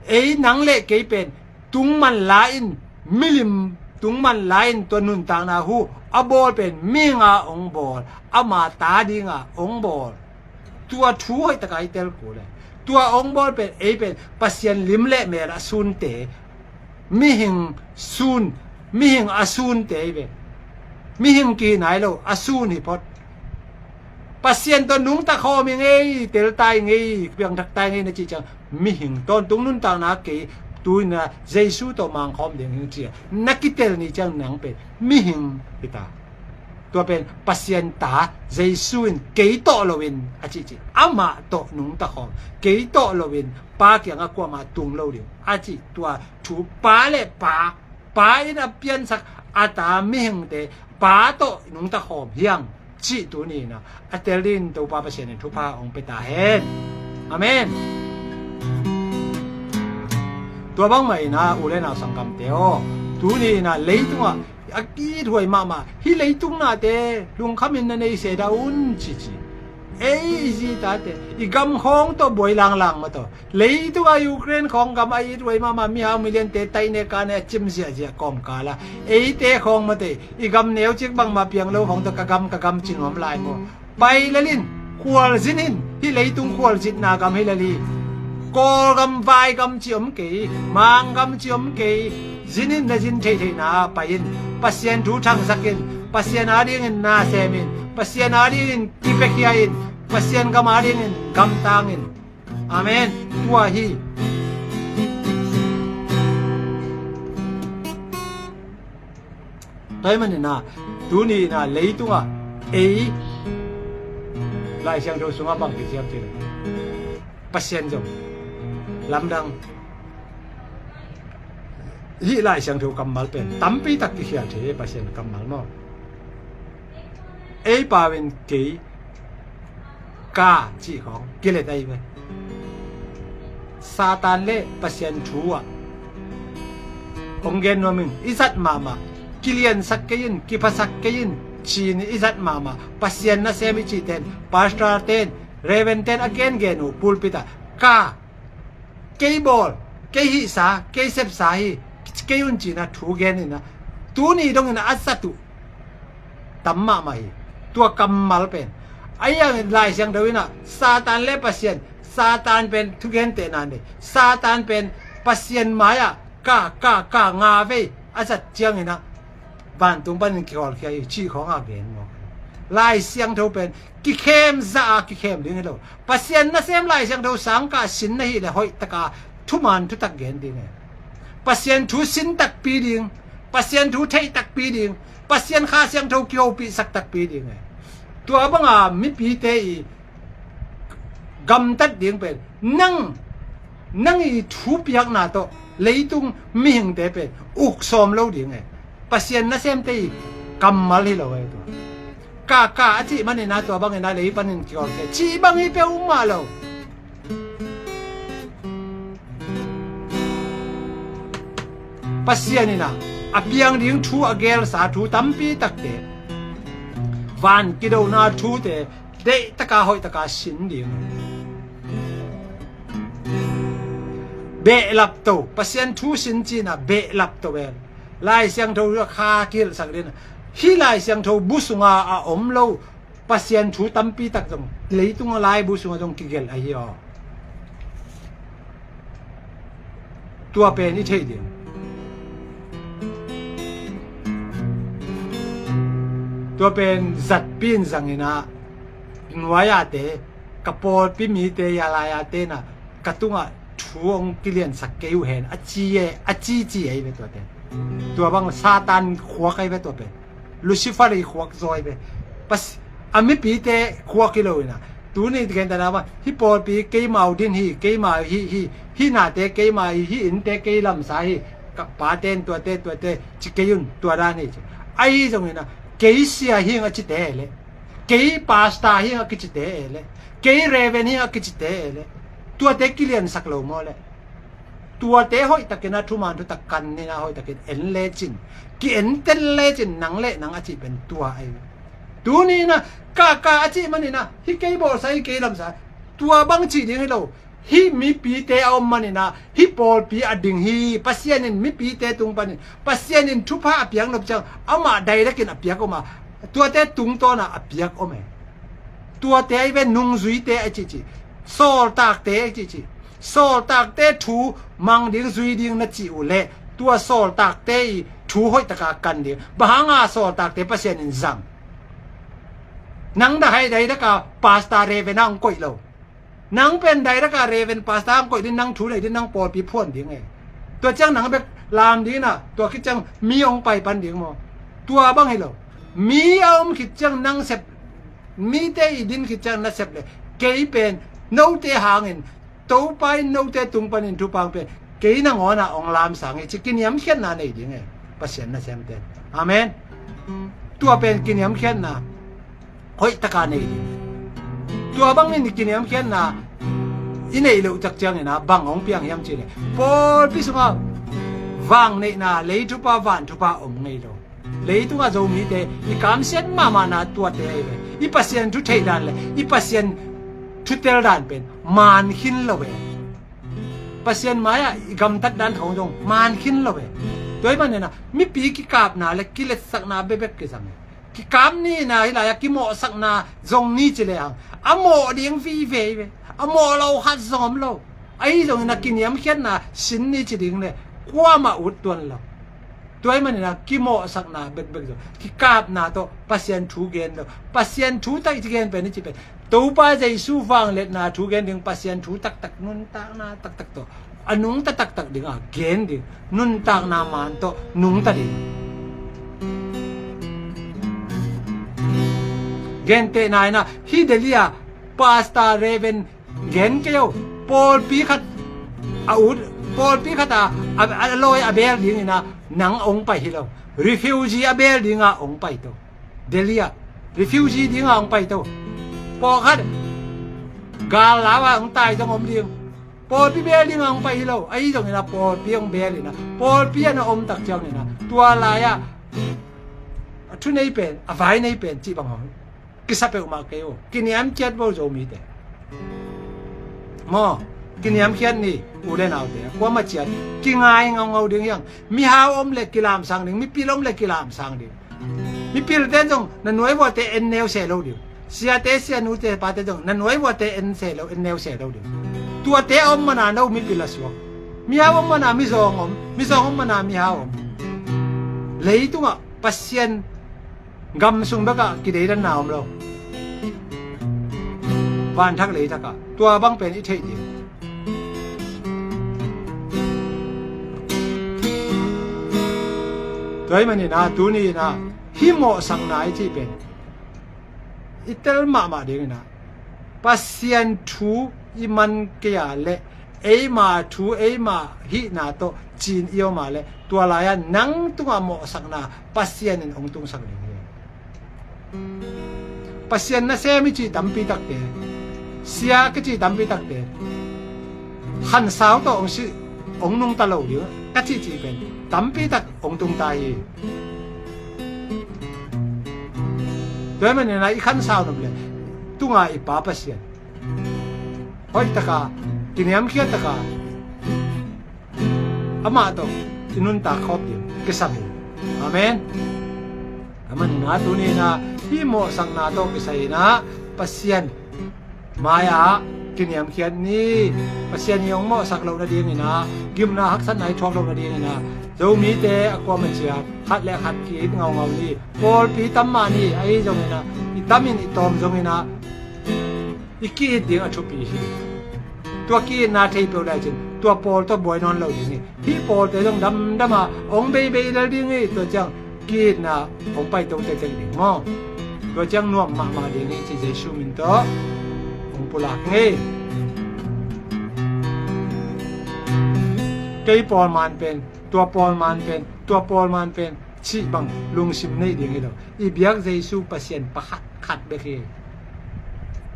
ເອຍນັງເລເກເປັນ ຕຸງມັນລາອິນ ມິລິມ ຕຸງມັນລາອິນ ຕົວນຸນຕາງນາຫູ ອະໂບລເປັນ ມິງອາອົງໂບລ ອາມາຕາດິງອາອົງໂບລ ຕົວທູໃຫ້ຕະກາຍເຕລໂກແລ ຕົວອົງບໍເປັນ ເອ ເປັນປະຊຽນລິມແລະແມ່ລະສູນເຕ ມິຫິງສູນ ມິຫິງອະສູນເຕເວ ມິຫິງກີນາຍໂລ ອະສູນຫິພອດ ປະຊຽນຕົວນຸງຕະຄໍມີເງ ເຕລຕາຍເງ ປຽງທັກຕາຍເງ ນະຈິຈັງ ມິຫິງຕອນຕຸງນຸນຕາງນາເກ ຕູນາ ເຢຊູໂຕມາງຄອມເດງຫິງເຈຍ ນະກິເຕລນີຈັ່ງໜັງເປັນ ມິຫິງກິຕາ ຕົວເປັນປະຊຽນຕາ ເຢຊູນ ເກໂຕໂລວິນ ອາຈິຈິ ອາມະໂຕນຸງຕະຄອມ ເກໂຕໂລວິນ ປາກຽງອາກົວມາຕຸງໂລດິວ ອາຈິຕົວ ຖູປາແລະປາ ປາອິນອາປຽນສັກ ອາຕາມິເຮັງເຕ ປາໂຕນຸງຕະຄອມຮຽງ ຈິຕູນີນາ ອາເຕລິນໂຕປາປະເຊນທຸພາອົງເປຕາເຮນ ອາເມນ. ຕົວບັງໄມນາ ອູເລນາສັງກຳເຕໂອ ຕູນີນາ ເລຍຕຸງອາ ອາກີດຫວຍມາມາ ຮີເລຍຕຸງນາເຕ ລຸງຄຳມິນນາເນເຊດາອຸນ ຈິຈິ ເອຍ ອີຈີຕາເຕ ອີກຳຂອງໂຕບວຍລາງລາງມາໂຕ ເລຍຕຸງອາ ຢູເຄຣນຂອງກຳອາ ອີດຫວຍມາມາ ມີຮາວມີລຽນເຕ ໄຕເນກາເນ ຈິມເຊຍເຊຍກອມກາລາ ເອຍເຕຂອງມາເຕ ອີກຳແນວຈິກບັງມາປຽງໂລຂອງໂຕ ກະກຳກະກຳຈິນຫອມລາຍໂມ ໄປລະລິນ ຄວາລຈິນຫິນ ຮີເລຍຕຸງຄວາລຈິດນາກຳຮີລະລີ ໂກລກຳວາຍກຳຈິອົມເກ ມາງກຳຈິອົມເກ ຊິນອິນນະຊິນເທເທນາ ປາອິນ ປະຊຽນທູທັງສັກອິນ ປະຊຽນອາລິງອິນນາແຊມິນ ປະຊຽນອາລິງອິນກິເປຄຽອິນ ປະຊຽນກຳອາລິງອິນກຳຕາງອິນ ອາເມນ ຕົວຮີ ໄຕມັນນີ້ນາ ຕູນີ້ນາ ເລຍຕຸງອາ ເອ ລາຍຊຽງໂທສຸງອາບັງກິຊຽມເຈ ປະຊຽນຈົງ ລຳດັງ ຮີລາຍຊຽງໂທກຳມາລເປັນ ຕຳປີຕັກກິເຄຍເທ ປະຊຽນກຳມາລເນາະ ເອຍປາເວັນເກຍ ກາຈີຂອງກິເລດໄອເວ ຊາຕານເລ ປະຊຽນທູອາ ອົງເກນໂນມິງ ອິສັດມາມາ ກິລຽນສັກເກຍິນ ກິພະສັກເກຍິນ ຊີນອິສັດມາມາ ປະຊຽນນະເຊມິຈິເຕນ ປາສຕາເຕນ ເຣເວັນເຕນ ອາເກນເກນູ ປູລປິຕາ ກາ ເກຍບອລ ເກຍຫິສາ ເກຍເຊັບສາຮີ ເກຍອຸນຈີນາ ທູເກນນີ້ນາ ຕູນີ້ດົງນີ້ນາ ອັດສະຕຸ ຕຳມະມະຮີ ຕົວກຳມາລເປັນ ອາຍາງລາຍຊຽງໂທນີ້ນາ ຊາຕານແລະປະຊຽນ ຊາຕານເປັນທຸເກນເຕນານເດ ຊາຕານເປັນປະຊຽນມາຍາ ກາ ກາ ກາ ງາເວຍ ອາສັດຈຽງນີ້ນາ ບານຕຸງປານກິຄອນເຄຍ ຊີຂອງອາເບນເນາະ ລາຍຊຽງໂທເປັນ ກິເຄມ ສະອາ ກິເຄມ ດິງໃຫ້ໂລ ປະຊຽນນະເຊມລາຍຊຽງໂທ ສັງກະສິນນະຫິ ແລະ ຫອຍຕະກາ ທຸມານທຸຕັກເກນ ດິງໃຫ້ ປະຊຽນທູສິນຕັກປີດິງ ປະຊຽນທູໄທຕັກປີດິງ ປະຊຽນຄາຊຽງໂທ ກິໂອປີສັກຕັກປີດິງໃຫ້ ຕົວບັງອາ ມິປີເຕອີ ກຳຕັດດິງເປັນ ນັງ ນັງອີທູປຽກນາໂຕ ເລຍຕຸງມິຫິງເຕເປັນ ອຸກຊອມໂລດິງໃຫ້ ປະຊຽນນະເຊມເຕອີ ກຳມາລຮີໂລໄວ້ຕົວ ກາກາອາຈິມະນີນາ ຕົວບັງອີນາເລຍປະນິນກິອອນເຄ ຈີບັງອີເປອຸມມາໂລ ປະຊຽນນີ້ນາ ອາປຽງດິງທູ ອາແກລສາທູ ຕຳປີຕັກເຕ ວານກິໂດນາທູເຕ ເດຕະກາ ຫອຍຕະກາ ສິນດິງ ເບລັບໂຕ ປະຊຽນທູສິນຈີນາ ເບລັບໂຕແວນ ລາຍຊຽງໂທຄາກິລສັກເດນ ຮີລາຍຊຽງໂທບຸສຸງອາ ອາອົມໂລ ປະຊຽນທູຕຳປີຕັກຈົງ ເລຍຕຸງລາຍບຸສຸງອາຈົງກິເກລອາຮີອອ ຕົວເປັນອີເທຍເດງ ຕົວເປັນຈັດປີນສັງເອນາ ນວາຍາເຕ ກະໂປດປິມີເຕ ຍາລາຍາເຕນະ ກະຕຸງອາ ທວງກິລຽນສັກເກຍແຮນ ອາຈີເອ ອາຈີຈີໄອເວຕົວເຕ ຕົວບັງຊາຕານຂວາກໄອເວຕົວເປ ລູຊີຟາຣີຂວາກຈອຍເປ ປະ ອາມິປີເຕຂວາກກິໂລນະ ຕູນີ້ເກນຕະນາວ່າ ຮີໂປດປີເກຍມາວດິນ ຮີເກຍມາວ ຮີ ຮີ ຮີນາເຕເກຍມາ ຮີອິນເຕເກຍລຳສາ ຮີກະປາເຕນ ຕົວເຕ ຕົວເຕ ຈິເກຍຍຸນ ຕົວດານີ້ ໄອຈັ່ງນີ້ນະ ເກຍເຊຍ ຮີງອາຈິເຕເລ ເກຍປາສຕາ ຮີງອາກິຈິເຕເອເລ ເກຍເຣເວັນ ຮີງອາກິຈິເຕເອເລ ຕົວເຕກິລຽນສັກໂລມໍເລ ຕົວເຕຫອຍຕະກິນນະ ທຸມານທຸຕະກັນນີ້ນະ ຫອຍຕະກິນເອັນເລຈິນ ກິເອັນເຕັນເລຈິນ ໜັງເລໜັງອາຈິເປັນຕົວໄອ ຕູນີ້ນະ ກາກາອາຈິມານີ້ນະ ຮີເກຍບໍໄຊ ຮີເກຍລຳສາ ຕົວບັງຈີດິງໃຫ້ໂລ ຮີມີປີເຕອາອົມມານີ້ນະ ຮີໂປດປີອະດິງ ຮີປະຊຽນນິນ ມີປີເຕຕຸງປານິນ ປະຊຽນນິນ ທຸພາອາປຽກນົບຈັງ ອາມາໄດລະກິນອາປຽກອອກມາ ຕົວເຕຕຸງໂຕນະ ອາປຽກອອກມາ ຕົວເຕໄອເວ ນຸງຊຸຍເຕອາຈິຈິ ສໍ້ລຕາກເຕະ ຈິ ຈິ ສໍ້ລຕາກເຕະ ຖູມັງດິງ ຈຸຍດິງ ນະຈິ ອູເລ ຕົວະ ສໍ້ລຕາກເຕະ ຖູ ໂຫຍຕະກາ ກັນດິງ ບາຫາງາ ສໍ້ລຕາກເຕະ ປະຊຽນນິນຊັງ ນັງດາໄຮໄດຕະກາ ປາສຕາເຣເວນາ ອອງກົຍໂລ ນັງເປັນໄດຕະກາ ເຣເວນ ປາສຕາ ອອງກົຍດິນ ນັງຖູໄດດິນ ນັງປໍປີ້ພວນດິງເອ ຕົວະຈຽງ ນັງເບັກລາມດິງນະ ຕົວະຄິດຈັ່ງ ມີອົງໄປປັນດິງມໍ ຕົວະບັງໃຫ້ໂລ ມີອາອົມຄິດຈັ່ງ ນັງເສັບ ມີເຕອີດິນ ຄິດຈັ່ງ ນະເສັບເລ ເກຍເປນ ໂນເຕຫາງອິນ ໂຕປາຍ ໂນເຕຕຸງປານິນ ທຸປາງເປ ເກຍນະງໍນະ ອອງລາມສາງເອ ຈິກິນຍຳຂຽນນາໃນດິງເອ ປະຊຽນນະແຊມເຕນ ອາເມນ ຕົວະເປນກິນຍຳຂຽນນາ ໂຫຍຕະກາ ໃນດິງ ຕົວະບັງນິນກິນຍຳຂຽນນາ ອີເນໂລຈັກຈຽງເອນາ ບັງອອງປຽງຍຳຈິເລ ໂປລປິສຸງອາ ວາງເນນາ ເລທຸປາ ວານທຸປາ ອອມໄງໂລ ເລທຸກອາໂຈມີເຕ ອີກາມເຊນມາມານາຕົວເຕເອເວ ອີປະຊຽນທຸເທດານເລ ອີປະຊຽນທຸເຕລດານເປັນ ມານຄິນລະເວ ປະຊຽນມາຍອາ ອີກຳຕັດດານຂອງຈົງ ມານຄິນລະເວ ໂດຍມັນເນນາ ມີປີກິກາບນາ ແລະ ກິເລດສັກນາ ເບເບກກິສັງ ກິກາມນີນາ ຮີລາຍາ ກິເໝາະສັກນາ ຈົງນີຈິເລອາ ອະເໝາະດິງວີເວເວ ອະເໝາະເລົາຄັດຊອມໂລ ອາອີຈົງນາ ກິນຍຳຂຽນນາ ຊິນນີຈິດິງເລ ກວາມອາອຸດຕົວນໂລ ຕົວໃຫ້ມັນນະ ກິເໝາະສັກນາ ເບັກເບັກໂຕ ກິກາບນາໂຕ ປະຊຽນທູເກນໂຕ ປະຊຽນທູຕັກຈິເກນເປັນ ນີ້ຈິເປັນ ໂຕປາເຢຊູວາງເລັດນາ ທູເກນດຶງ ປະຊຽນທູຕັກຕັກ ນຸນຕາກນາ ຕັກຕັກໂຕ ອະນຸງຕະຕັກຕັກດຶງ ອາເກນດຶງ ນຸນຕາກນາມານໂຕ ນຸງຕະດິງ ເກນເຕນາຍນາ ຮີເດເລຍ ປາສຕາເຣເວັນ ເກນເກວ ໂປລປີຂັດ ອາອຸດ ໂປລປີຂັດ ອາ ອາ ອາໂລຍ ອາເບລດິງນາ ນັງອົງໄປຮີໂລ ເຣຟິວຈີ ອາເບລດິງອາ ອົງໄປໂຕ ເດເລຍ ເຣຟິວຈີ ດິງອາ ອົງໄປໂຕ ໂປລຂັດ ກາລາວາ ອົງຕາຍຈອງອົມດິງ ໂປລປີເບລດິງອາ ອົງໄປຮີໂລ ອາອີຈົງນາ ໂປລປີອົງເບລນາ ໂປລປີອະນາ ອົມຕັກຈອງນາ ຕົວລາຍອາ ອາທຸເນຍເປນ ອາວາຍເນຍເປນ ຈິບັງຫອງ ກິສະເປອຸມາເກໂອ ກິນຍາມເຈັດໂວໂຈມີເຕ ມໍ ກິນຍາມຂຽນນີ ອູເລນາວເຕ ຄວາມມາຈຽດ ກິງາຍເງົາເງົາດຶງຍັງ ມີຫາວອົມເລກິລາມສາງດຶງ ມີປີລົມເລກິລາມສາງດຶງ ມີປີລເຕນຈົງ ນະໜວຍວອເຕເອັນແນວເຊໂລດິງ ເຊຍເຕເຊຍນູເຕປາເຕຈົງ ນະໜວຍວອເຕເອັນເຊໂລ ເອັນແນວເຊໂລດິງ ຕົວເຕອົມມະນາໂນ ມີປີລະຊວກ ມີຫາວອົມມະນາ ມີຊອງອົມ ມີຊອງອົມມະນາ ມີຫາວອົມ ເລີຍຕຸງອະ ປະຊຽນ ກຳຊຸງເບກະ ກິເດດະນາອມໂລ ວານທັກເລຍທັກກະ ຕົວບັງເປັນອິເທດເດ ຕົວໃຫ້ມັນນີ້ນາ ຕູນີ້ນາ ຫິເໝາະສັກນາ ອິທິເປັນ ອິເຕລມະມະເດນີ້ນາ ປະຊຽນທູອິມັນເກຍເລ ເອມາທູເອມາຫິນາໂຕ ຈີນເອວມາເລ ຕົວລາຍອາ ນັງຕຸງອາເໝາະສັກນາ ປະຊຽນນິນອົງຕຸງສັກນິນ ປະຊຽນນະເຊມິຈິຕຳປີຕັກເຕ ເຊຍກະຈິຕຳປີຕັກເຕ ຂັນຊາວໂຕອົງຊິ ອົງນຸງຕະໂລດີ ກະຈິຈິເປັນ ຕຳປີຕັກອົງຕຸງຕາຍ ໂດຍມັນໃນອີກຂັນຊາວນຳເລ ຕຸງອາອີປາປະຊຽນ ໂອຍຕະກາ ກິນຍາມຂຽນຕະກາ ອາມາໂຕ ອິນຸນຕາຂອບດີ ເກສາມີ ອາເມນ ອາມານນາ ຕູນີ້ນາ ຮີເໝາະສັກນາໂຕ ເກສານາ ປະຊຽນ ມາຍາ ກິນຍາມຂຽນນີ ປະຊຽນຍົງເໝາະສັກໂລນະດີນີ້ນາ ກິມນາຮັກສັນໄນທອກໂລນະດີນີ້ນາ ໂຈມີເຕ ອາກວາມາເຈຍ ຂັດແລະຂັດກີດເງົາເງົານີ້ ໂປລປີຕຳມານີ້ ອາອີຈົງນີ້ນາ ອີຕຳອິນອີຕອມຈົງນີ້ນາ ອີກີດດິງອາທຸປີຮີ ຕົວກີດນາເທໂປໄດຈິນ ຕົວໂປລຕົວບວຍນອນເລົາດີນີ້ ຮີໂປລເຕຈົງດຳດຳມາ ອົງເບເບເລລດີນີ້ ຕົວຈັ່ງ ກຣີດນະ ອົງໄປຕົງເຕັກເຕັກເດັກມໍ ຕົວຈັ່ງນວມມະມະເດນີ້ ທີ່ເຢຊູມິນໂຕ ອົງປຸລາກເງ ເກຍປອນມານເປັນ ຕົວປອນມານເປັນ ຕົວປອນມານເປັນ ຊິບັງລຸງຊິມເນຍເດງເອໂດ ອີບຽກເຢຊູປະຊຽນປະຂັດ ຂັດເບເຄ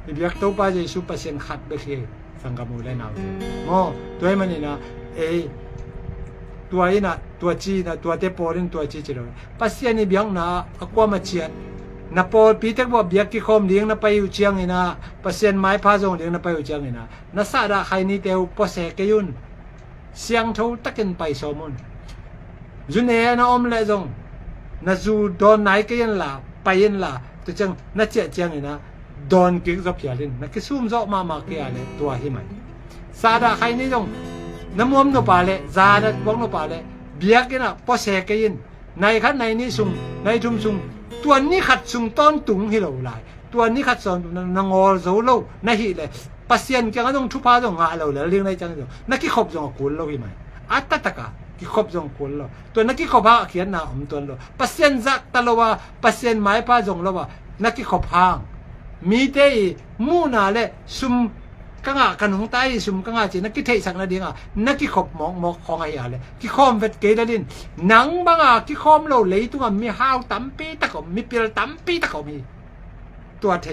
ອີບຽກໂຕປາເຢຊູປະຊຽນຂັດເບເຄ ສັງກະມູແລະນາວເຕ ມໍ ຕົວໃຫ້ມັນນີ້ນະ ເອ ຕົວອີນະ ຕົວຈີນະ ຕົວເຕໂປລິນ ຕົວຈີຈິໂລ ປະຊຽນອີບຽກນະ ອາກວາມາຈຽດ ນະໂປລປີເຕັກບໍບຽກກິຄອມເດງນະໄປຢູ່ຈຽງອີນະ ປະຊຽນມາຍພາໂຈງເດງນະໄປຢູ່ຈຽງອີນະ ນະສາດາໄຄນີເຕວ ປອເຊເກຍຸນ ຊຽງໂທຕະເກັນໄປໂຊມຸນ ຢູເນນະອົມແລະຈົງ ນະຊູດອນນາຍເກຍນລາ ໄປເຢັນລາ ໂຕຈັ່ງ ນະເຈຍຈຽງອີນະ ດອນກິກ ຈອບ ເຄຍລິນ ນະ ກິຊຸມ ເຈາະ ມາ ມາ ເຄຍ ເລ ຕົວ ຫິໄມ ສາດາ ໄຄນີ ຈົງ ນະ ມວມ ໂນ ປາ ເລ ຈາ ນະ ບອກ ໂນ ປາ ເລ ບຽກ ກິນ ອະ ປອ ເຊ ເກ ຍິນ ໃນ ຂັດ ໃນ ນີ ຊຸງ ໃນ ທຸມ ຊຸງ ຕົວ ນີ ຂັດ ຊຸງ ຕອນ ຕຸງ ຫິ ໂລ ລາຍ ຕົວ ນີ ຂັດ ຊອນ ນະ ງໍ ໂຈ ໂລ ນະ ຫິ ເລ ປະຊຽນ ກຽງ ອະ ຈົງ ທຸພາ ຈົງ ງະ ໂລ ເລ ລຽງ ໃນ ຈັງ ຈົງ ນະ ກິ ຄົບ ຈົງ ອະ ກູນ ໂລ ຫິໄມ ອາ ຕະ ຕະ ກາ ກິ ຄົບ ຈົງ ອະ ກູນ ໂລ ຕົວ ນະ ກິ ຄົບ ຫາ ອາ ຂຽນ ນາ ອອມ ຕວນ ໂລ ປະຊຽນ ຈັກ ຕະ ໂລ ວາ ປະຊຽນ ມາຍ ປາ ຈົງ ໂລ ວາ ນະ ກິ ຄົບ ຫາງ ມີ ເຕ ອີ ມູ ນາ ເລ ຊຸມ ກະງາ ກະໜຸງ ຕາ ອີ ຊຸມ ກະງາ ຈີ ນະ ກິ ເທ ສັກ ນະ ດິງ ອາ ນະ ກິ ຄົບ ໝອກ ໝອກ ຂອງ ອາ ເຮ ອາ ເລ ກິ ຄອມ ເວັດ ເກ ລະ ລິນ ນັງ ບັງ ອາ ກິ ຄອມ ໂລ ເລ ຕຸງ ອາ ມີ ຫາວ ຕຳ ປີ ຕະ ກອມ ມີ ປິລ ຕຳ ປີ ຕະ ກອມ ມີ ຕົວ ເທ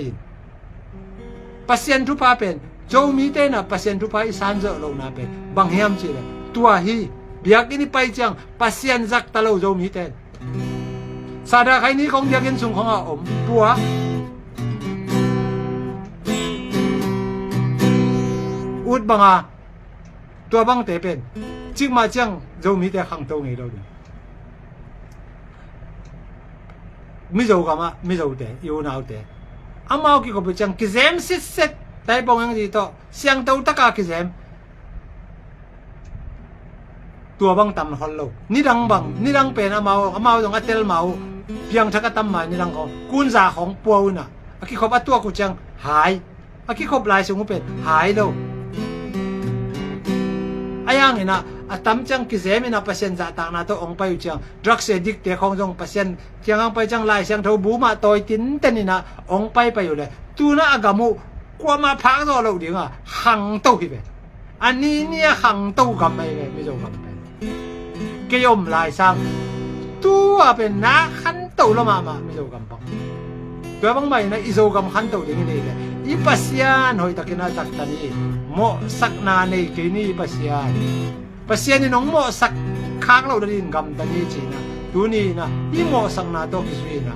ປະຊຽນ ທຸພາ ເປັນ ໂຈ ມີ ເຕ ນະ ປະຊຽນ ທຸພາ ອີ ຊານ ເຈີ ໂລ ນາ ເປັນ ບັງ ຫຽມ ຈີ ເລ ຕົວ ຫິ ບຽກ ອິນ ໄປ ຈຽງ ປະຊຽນ ຈັກ ຕະ ໂລ ໂຈ ມີ ເຕ ສາດາ ໄຄນີ ຂອງ ບຽກ ອິນ ຊຸງ ຂອງ ອາ ອົມ ປົວ ອຸດ ບັງ ອາ ຕົວ ບັງ ເຕ ເປັນ ຈິກ ມາ ຈຽງ ໂຈ ມີ ເຕ ຄັງ ໂຕ ເງ ໂລ ເດ ມິ ໂຈ ກາ ມາ ມິ ໂຈ ເຕ ອີ ໂອ ນາວ ເຕ ອາ ມາວ ກິ ຄົບ ເປັນ ຈຽງ ກິ ເຈມ ຊິດ ເຊັດ ໄຕ ປອງ ຍັງ ຈີ ໂຕ ຊຽງ ໂຕ ຕະ ກາ ກິ ເຈມ ຕົວ ບັງ ຕຳ ຮອນ ໂລ ນິ ດັງ ບັງ ນິ ດັງ ເປັນ ອາ ມາວ ອາ ມາວ ຈົງ ອາ ເຕັລ ມາວ ປຽງ ທັກ ອາ ຕຳ ມາຍ ນິ ດັງ ຂອງ ກູນ ຈາ ຂອງ ປົວ ນະ ອາ ກິ ຄົບ ອາ ຕົວ ກູ ຈຽງ ຫາຍ ອາ ກິ ຄົບ ລາຍ ຊຸງ ເປັນ ຫາຍ ໂລ ອາ ຢ່າງ ອີ ນະ ອາ ຕຳ ຈຽງ ກິ ເຈມ ອີ ນະ ປະຊຽນ ຈະ ຕາງ ນາ ໂຕ ອົງ ໄປ ຢູ່ ຈຽງ ດຣັກ ເຊ ດິກ ເຕ ຂອງ ຈົງ ປະຊຽນ ກຽງ ອັງ ໄປ ຈຽງ ລາຍ ຊຽງ ໂທ ບູ ມາ ໂຕຍ ຕິນ ເຕັນ ອີ ນະ ອົງ ໄປ ໄປ ຢູ່ ເລ ຕູ ນະ ອາ ກາ ມຸ ກວມ ອາ ພາກ ໂຕ ໂລ ດິງ ອາ ຄັງ ໂຕ ຫິ ເປັນ ອາ ນີ ເນຍ ຄັງ ໂຕ ກຳ ໄປ ເປັນ ມິ ໂຈ ກຳ ເປັນ ກະ ຢົມ ລາຍ ຊາງ ຕົວ ເປັນ ນາ ຄັນ ໂຕ ລະ ມາ ມາ ມິ ໂຈ ກຳ ປອງ ຕົວ ບັງ ໄມ ນະ ອີ ໂຈ ກຳ ຄັນ ໂຕ ດິງ ເນຍ ເລີຍ ອີ ປະຊຽນ ໂຫຍ ຕະ ກິນ ອາ ຈັກ ຕາ ນີ ເມາະ ສັກ ນາ ເນ ເກ ນີ ປະຊຽນ ປະຊຽນ ອີ ໜອງ ເມາະ ສັກ ຄາກ ໂລ ດາ ດິນ ກຳ ຕາ ນີ ຈີ ນະ ຕູ ນີ ນະ ອີ ເມາະ ສັກ ນາ ໂຕ ກິ ຊຸຍ ນະ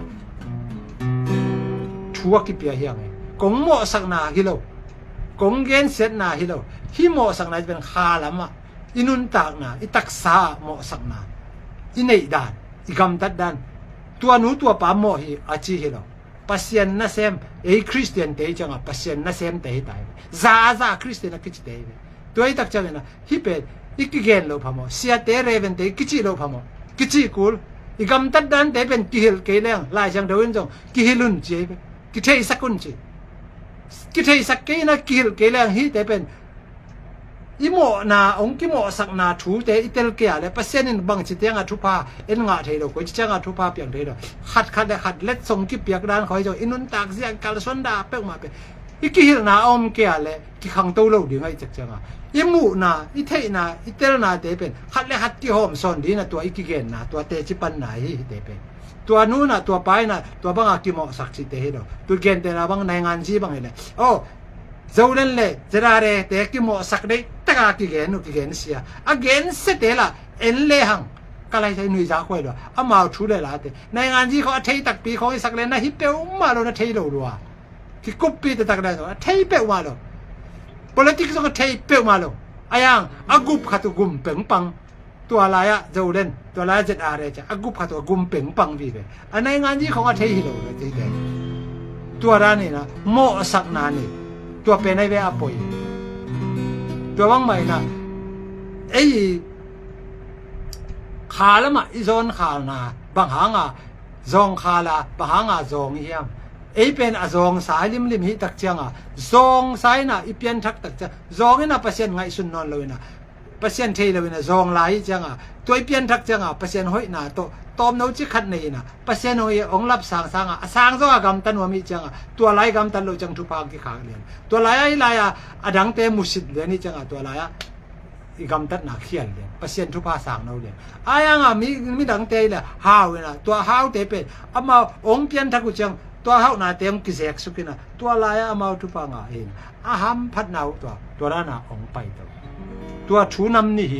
ທົວ ກິ ເປຍ ຮຽງ ເອ ກົງ ເມາະ ສັກ ນາ ຫິ ໂລ ກົງ ເກນ ເຊັດ ນາ ຫິ ໂລ ຫິ ເມາະ ສັກ ນາ ເປັນ ຄາ ລຳ ອະ ອີ ນຸນ ຕາກ ນາ ອີ ຕັກ ສາ ເມາະ ສັກ ນາ ອີ ເນ ດານ ອີ ກຳ ຕັດ ດານ ຕົວ ໜູ ຕົວ ປາ ເມາະ ຫິ ອາ ຈີ ຫິ ໂລ ປະຊຽນ ນະ ແຊມ ເອ ຄຣິສຕຽນ ເຕ ຈັງ ອະ ປະຊຽນ ນະ ແຊມ ເຕ ຕາຍ ຈາ ຈາ ຄຣິສຕຽນ ນະ ກິ ເຕ ຕົວ ອີ ຕັກ ຈະ ເວ ນະ ຫິ ເປັນ ອີ ກິ ເກນ ໂລ ພະ ເມາະ ເຊຍ ເຕ ເຣ ເວນ ເຕ ກິ ຈີ ໂລ ພະ ເມາະ ກິ ຈີ ກູລ ອີ ກຳ ຕັດ ດານ ເຕ ເປັນ ກິ ຫິລ ເກ ແລງ ລາຍ ຊຽງ ໂທ ວິນ ຈົງ ກິ ຫິລຸນ ເຈ ເປັນ ກິ ເທ ສັກ ກຸນ ເຈ ກິ ເທ ສັກ ເກ ນະ ກິ ຫິລ ເກ ແລງ ຫິ ເຕ ເປັນ ອີ ເມາະ ນາ ອົງ ກິ ເມາະ ສັກ ນາ ທູ ເຕ ອີ ເຕັລ ເກ ອາ ແລະ ປະຊຽນ ເປັນ ບັງ ຊິ ຕຽງ ອາ ທຸພາ ເອັນ ງະ ເທ ໂລ ໂກຍ ຊິ ຕຽງ ອາ ທຸພາ ປຽງ ເທ ໂລ ຂັດ ຂັດ ແລະ ຂັດ ເລັດ ຊົງ ກິ ປຽກ ດານ ຂໍ ໃຫ້ ເຈົ້າ ອີ ນຸນ ຕາກ ເຊຍ ກາລະ ຊົນ ດາ ເປັກ ມາ ເປັນ ອີ ກິ ຫິລ ນາ ອົມ ເກ ອາ ແລະ ກິ ຄັງ ໂຕ ໂລ ດິງ ໄອ ຈັກ ຈຽງ ອາ ອີ ໝູ ນາ ອີ ເທ ນາ ອີ ເຕັລ ນາ ເຕ ເປັນ ຂັດ ແລະ ຂັດ ກິ ຫອມ ຊອນ ດີ ນະ ຕົວ ອີ ກິ ເກນ ນາ ຕົວ ເຕ ຈິ ປັນ ນາ ຫິ ເຕ ເປັນ ຕົວ ນູ ນະ ຕົວ ປາຍ ນະ ຕົວ ບັງ ອາ ກິ ເມາະ ສັກ ຊິ ເຕ ເຮ ໂດ ຕົວ ເກນ ເຕ ນາ ບັງ ໃນ ງານ ຈີ ບັງ ເຮ ແລະ ໂອ ໂຈ ເລັນ ເລ ຈະ ດາ ເຣ ເຕ ກິ ເມາະ ສັກ ເດ ຕະ ກາ ກິ ເກນ ນຸ ກິ ເກນ ເຊຍ ອາ ເກນ ເຊ ເຕ ລະ ເອັນ ເລ ຫັງ ກະ ໄລ ໄຊ ນຸຍ ຈາ ຄວາຍ ໂລ ອາ ມາວ ທູ ເດ ລາ ເຕ ໃນ ງານ ຈີ ເຂົາ ອາ ເທ ຕັກ ປີ ຂອງ ອີ ສັກ ເລ ນະ ຫິ ເປວ ມາ ໂລ ນະ ເທ ໂລ ໂລ ອາ ກິ ກຸບ ປີ ຕະ ຕັກ ໄດ ໂລ ອາ ເທ ເປວ ມາ ໂລ ໂປລະຕິກ ໂຈ ກະ ເທ ເປວ ມາ ໂລ ອາ ຢ່າງ ອາ ກຸບ ຂະ ຕຸ ກຸມ ເປັງ ປັງ ຕົວ ລາຍ ອະ ໂຈ ເລັນ ຕົວ ລາຍ ເຈັດ ອາ ເຣ ຈະ ອາ ກຸບ ຂະ ຕົວ ກຸມ ເປັງ ປັງ ວີ ເປ ອາ ໃນ ງານ ຈີ ເຂົາ ອາ ເທ ຫິ ໂລ ລະ ເຕ ເຕ ຕົວ ດາ ນີ ນະ ເມາະ ສັກ ນາ ນີ ຕົວ ເປ ໃນ ເວ ອາ ໂປຍ ຕົວ ວັງ ໄມ ນະ ເອ ຄາ ລະ ມະ ອີ ຈອນ ຄາ ນາ ບັງ ຫາ ງາ ຈອງ ຄາ ລາ ບັງ ຫາ ງາ ຈອງ ຫຽມ ເອ ເປັນ ອາ ຈອງ ຊາຍ ລິມ ລິມ ຫິ ຕັກ ຈຽງ ອາ ຈອງ ຊາຍ ນະ ອີ ປຽນ ທັກ ຕັກ ຈຽງ ຈອງ ອີ ນະ ປະຊຽນ ໄງ ຊຸນ ນອນ ລະ ເວ ນະ ປະຊຽນ ເທ ລະ ເວ ນະ ຈອງ ລາຍ ຈຽງ ອາ ຕົວ ອາ ປຽນ ທັກ ຈຽງ ອາ ປະຊຽນ ໂຫຍ ນາ ໂຕ ຕອມ ໂນ ຈິ ຂັດ ເນ ນະ ປະຊຽນ ໂຫຍ ອົງ ລັບ ສາງ ສາງ ອາ ສາງ ໂຈ ອາ ກຳ ຕັນ ວາ ມິ ຈຽງ ອາ ຕົວ ລາຍ ກຳ ຕັນ ໂລ ຈັງ ທຸ ພາງ ກິ ຂາງ ລຽນ ຕົວ ລາຍ ອາ ອາ ລາຍ ອາ ອາ ດັງ ເຕ ມຸ ສິດ ເລ ນີ ຈຽງ ອາ ຕົວ ລາຍ ອາ ອີ ກຳ ຕັດ ນາ ຂຽນ ລຽນ ປະຊຽນ ທຸ ພາ ສາງ ເນົາ ລຽນ ອາ ຍັງ ອາ ມີ ມີ ດັງ ເຕ ລະ ຫາວ ເວ ນະ ຕົວ ຫາວ ເຕ ເປັນ ອາ ມາ ອົງ ປຽນ ທັກ ກຸ ຈຽງ ຕົວ ຫາວ ນາ ເຕັມ ກິ ແຊກ ສຸ ກິ ນະ ຕົວ ລາຍ ອາ ມາວ ທຸ ພາ ງ ອາ ເອ ອາ ຫຳ ພັດ ນາວ ຕົວ ຕົວ ລາ ນາ ອົງ ໄປ ຕົວ ຕົວ ທູ ນຳ ນີ ເຮ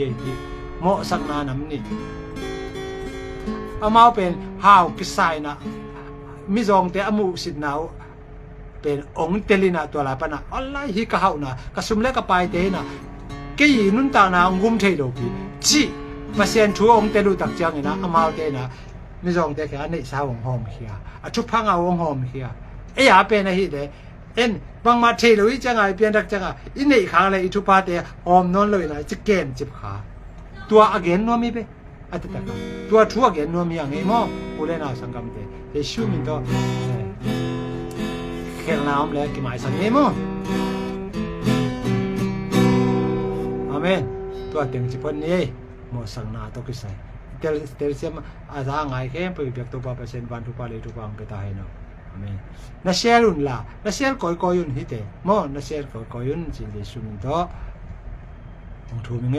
ເມາະ ສັກ ນາ ນຳ ນີ ອາ ມາວ ເປັນ ຫາວ ກິ ຊາຍ ນະ ມີ ຈອງ ເຕ ອາ ມຸ ສິດ ນາວ ເປັນ ອົງ ເຕ ລີ ນະ ຕົວ ລາຍ ປະ ນະ ອອນ ລາຍ ຫິ ກະ ຫາວ ນາ ກະ ຊຸມ ແລະ ກະ ປາຍ ເຕ ນະ ເກ ນຸນ ຕາ ນາ ອົງ ກຸມ ເທ ໂລ ກິ ຈິ ປະຊຽນ ທູ ອົງ ເຕ ລູ ຕັກ ຈຽງ ນະ ອາ ມາວ ເຕ ນະ ມີ ຈອງ ເຕ ແຄ ອາ ເນ ຊາ ອົງ ຫອມ ເຄຍ ອາ ທຸ ພາ ງ ອາ ອົງ ຫອມ ເຄຍ ເອ ອາ ເປັນ ອາ ຫິ ເດ ເຫັນ ບາງມາເທໂລອີຈະງາຍ ປ່ຽນດັກຈະງາຍ ອີເນອີກຄັ້ງແລະ ອີທຸພາເຕ ອອມນອນເລີຍນາ ຈະແກມເຈັບຂາ ຕົວອາເກນນວມມີເປ ອາຕະຕະກາ ຕົວທຸອາເກນນວມມີອັງເອມໍ ປູເລນາສັງກຳເຕ ເຢຊູມິນໂຕ ເອ ເຄລນາອມແລ ກິມາຍສັງເອມໍ ອາເມນ ຕົວເຕັງຈິເພິ່ນນີ້ ໂມສັງນາໂຕກິໄຊ ເຕລ ເຕລຊຽມ ອາຊາງາຍເຄມ ປະວິບຽກໂຕປາປະເຊນ ວັນທຸປາເລທຸປາອງເປຕາໄຮໂນ ອາເມນ ນະເຊລຸນລາ ນະເຊລກອຍກອຍຍຸນຫິເຕ ໂມ ນະເຊລກອຍກອຍຍຸນ ຊິເຢຊູມິນໂຕ ອອງທູມິເງ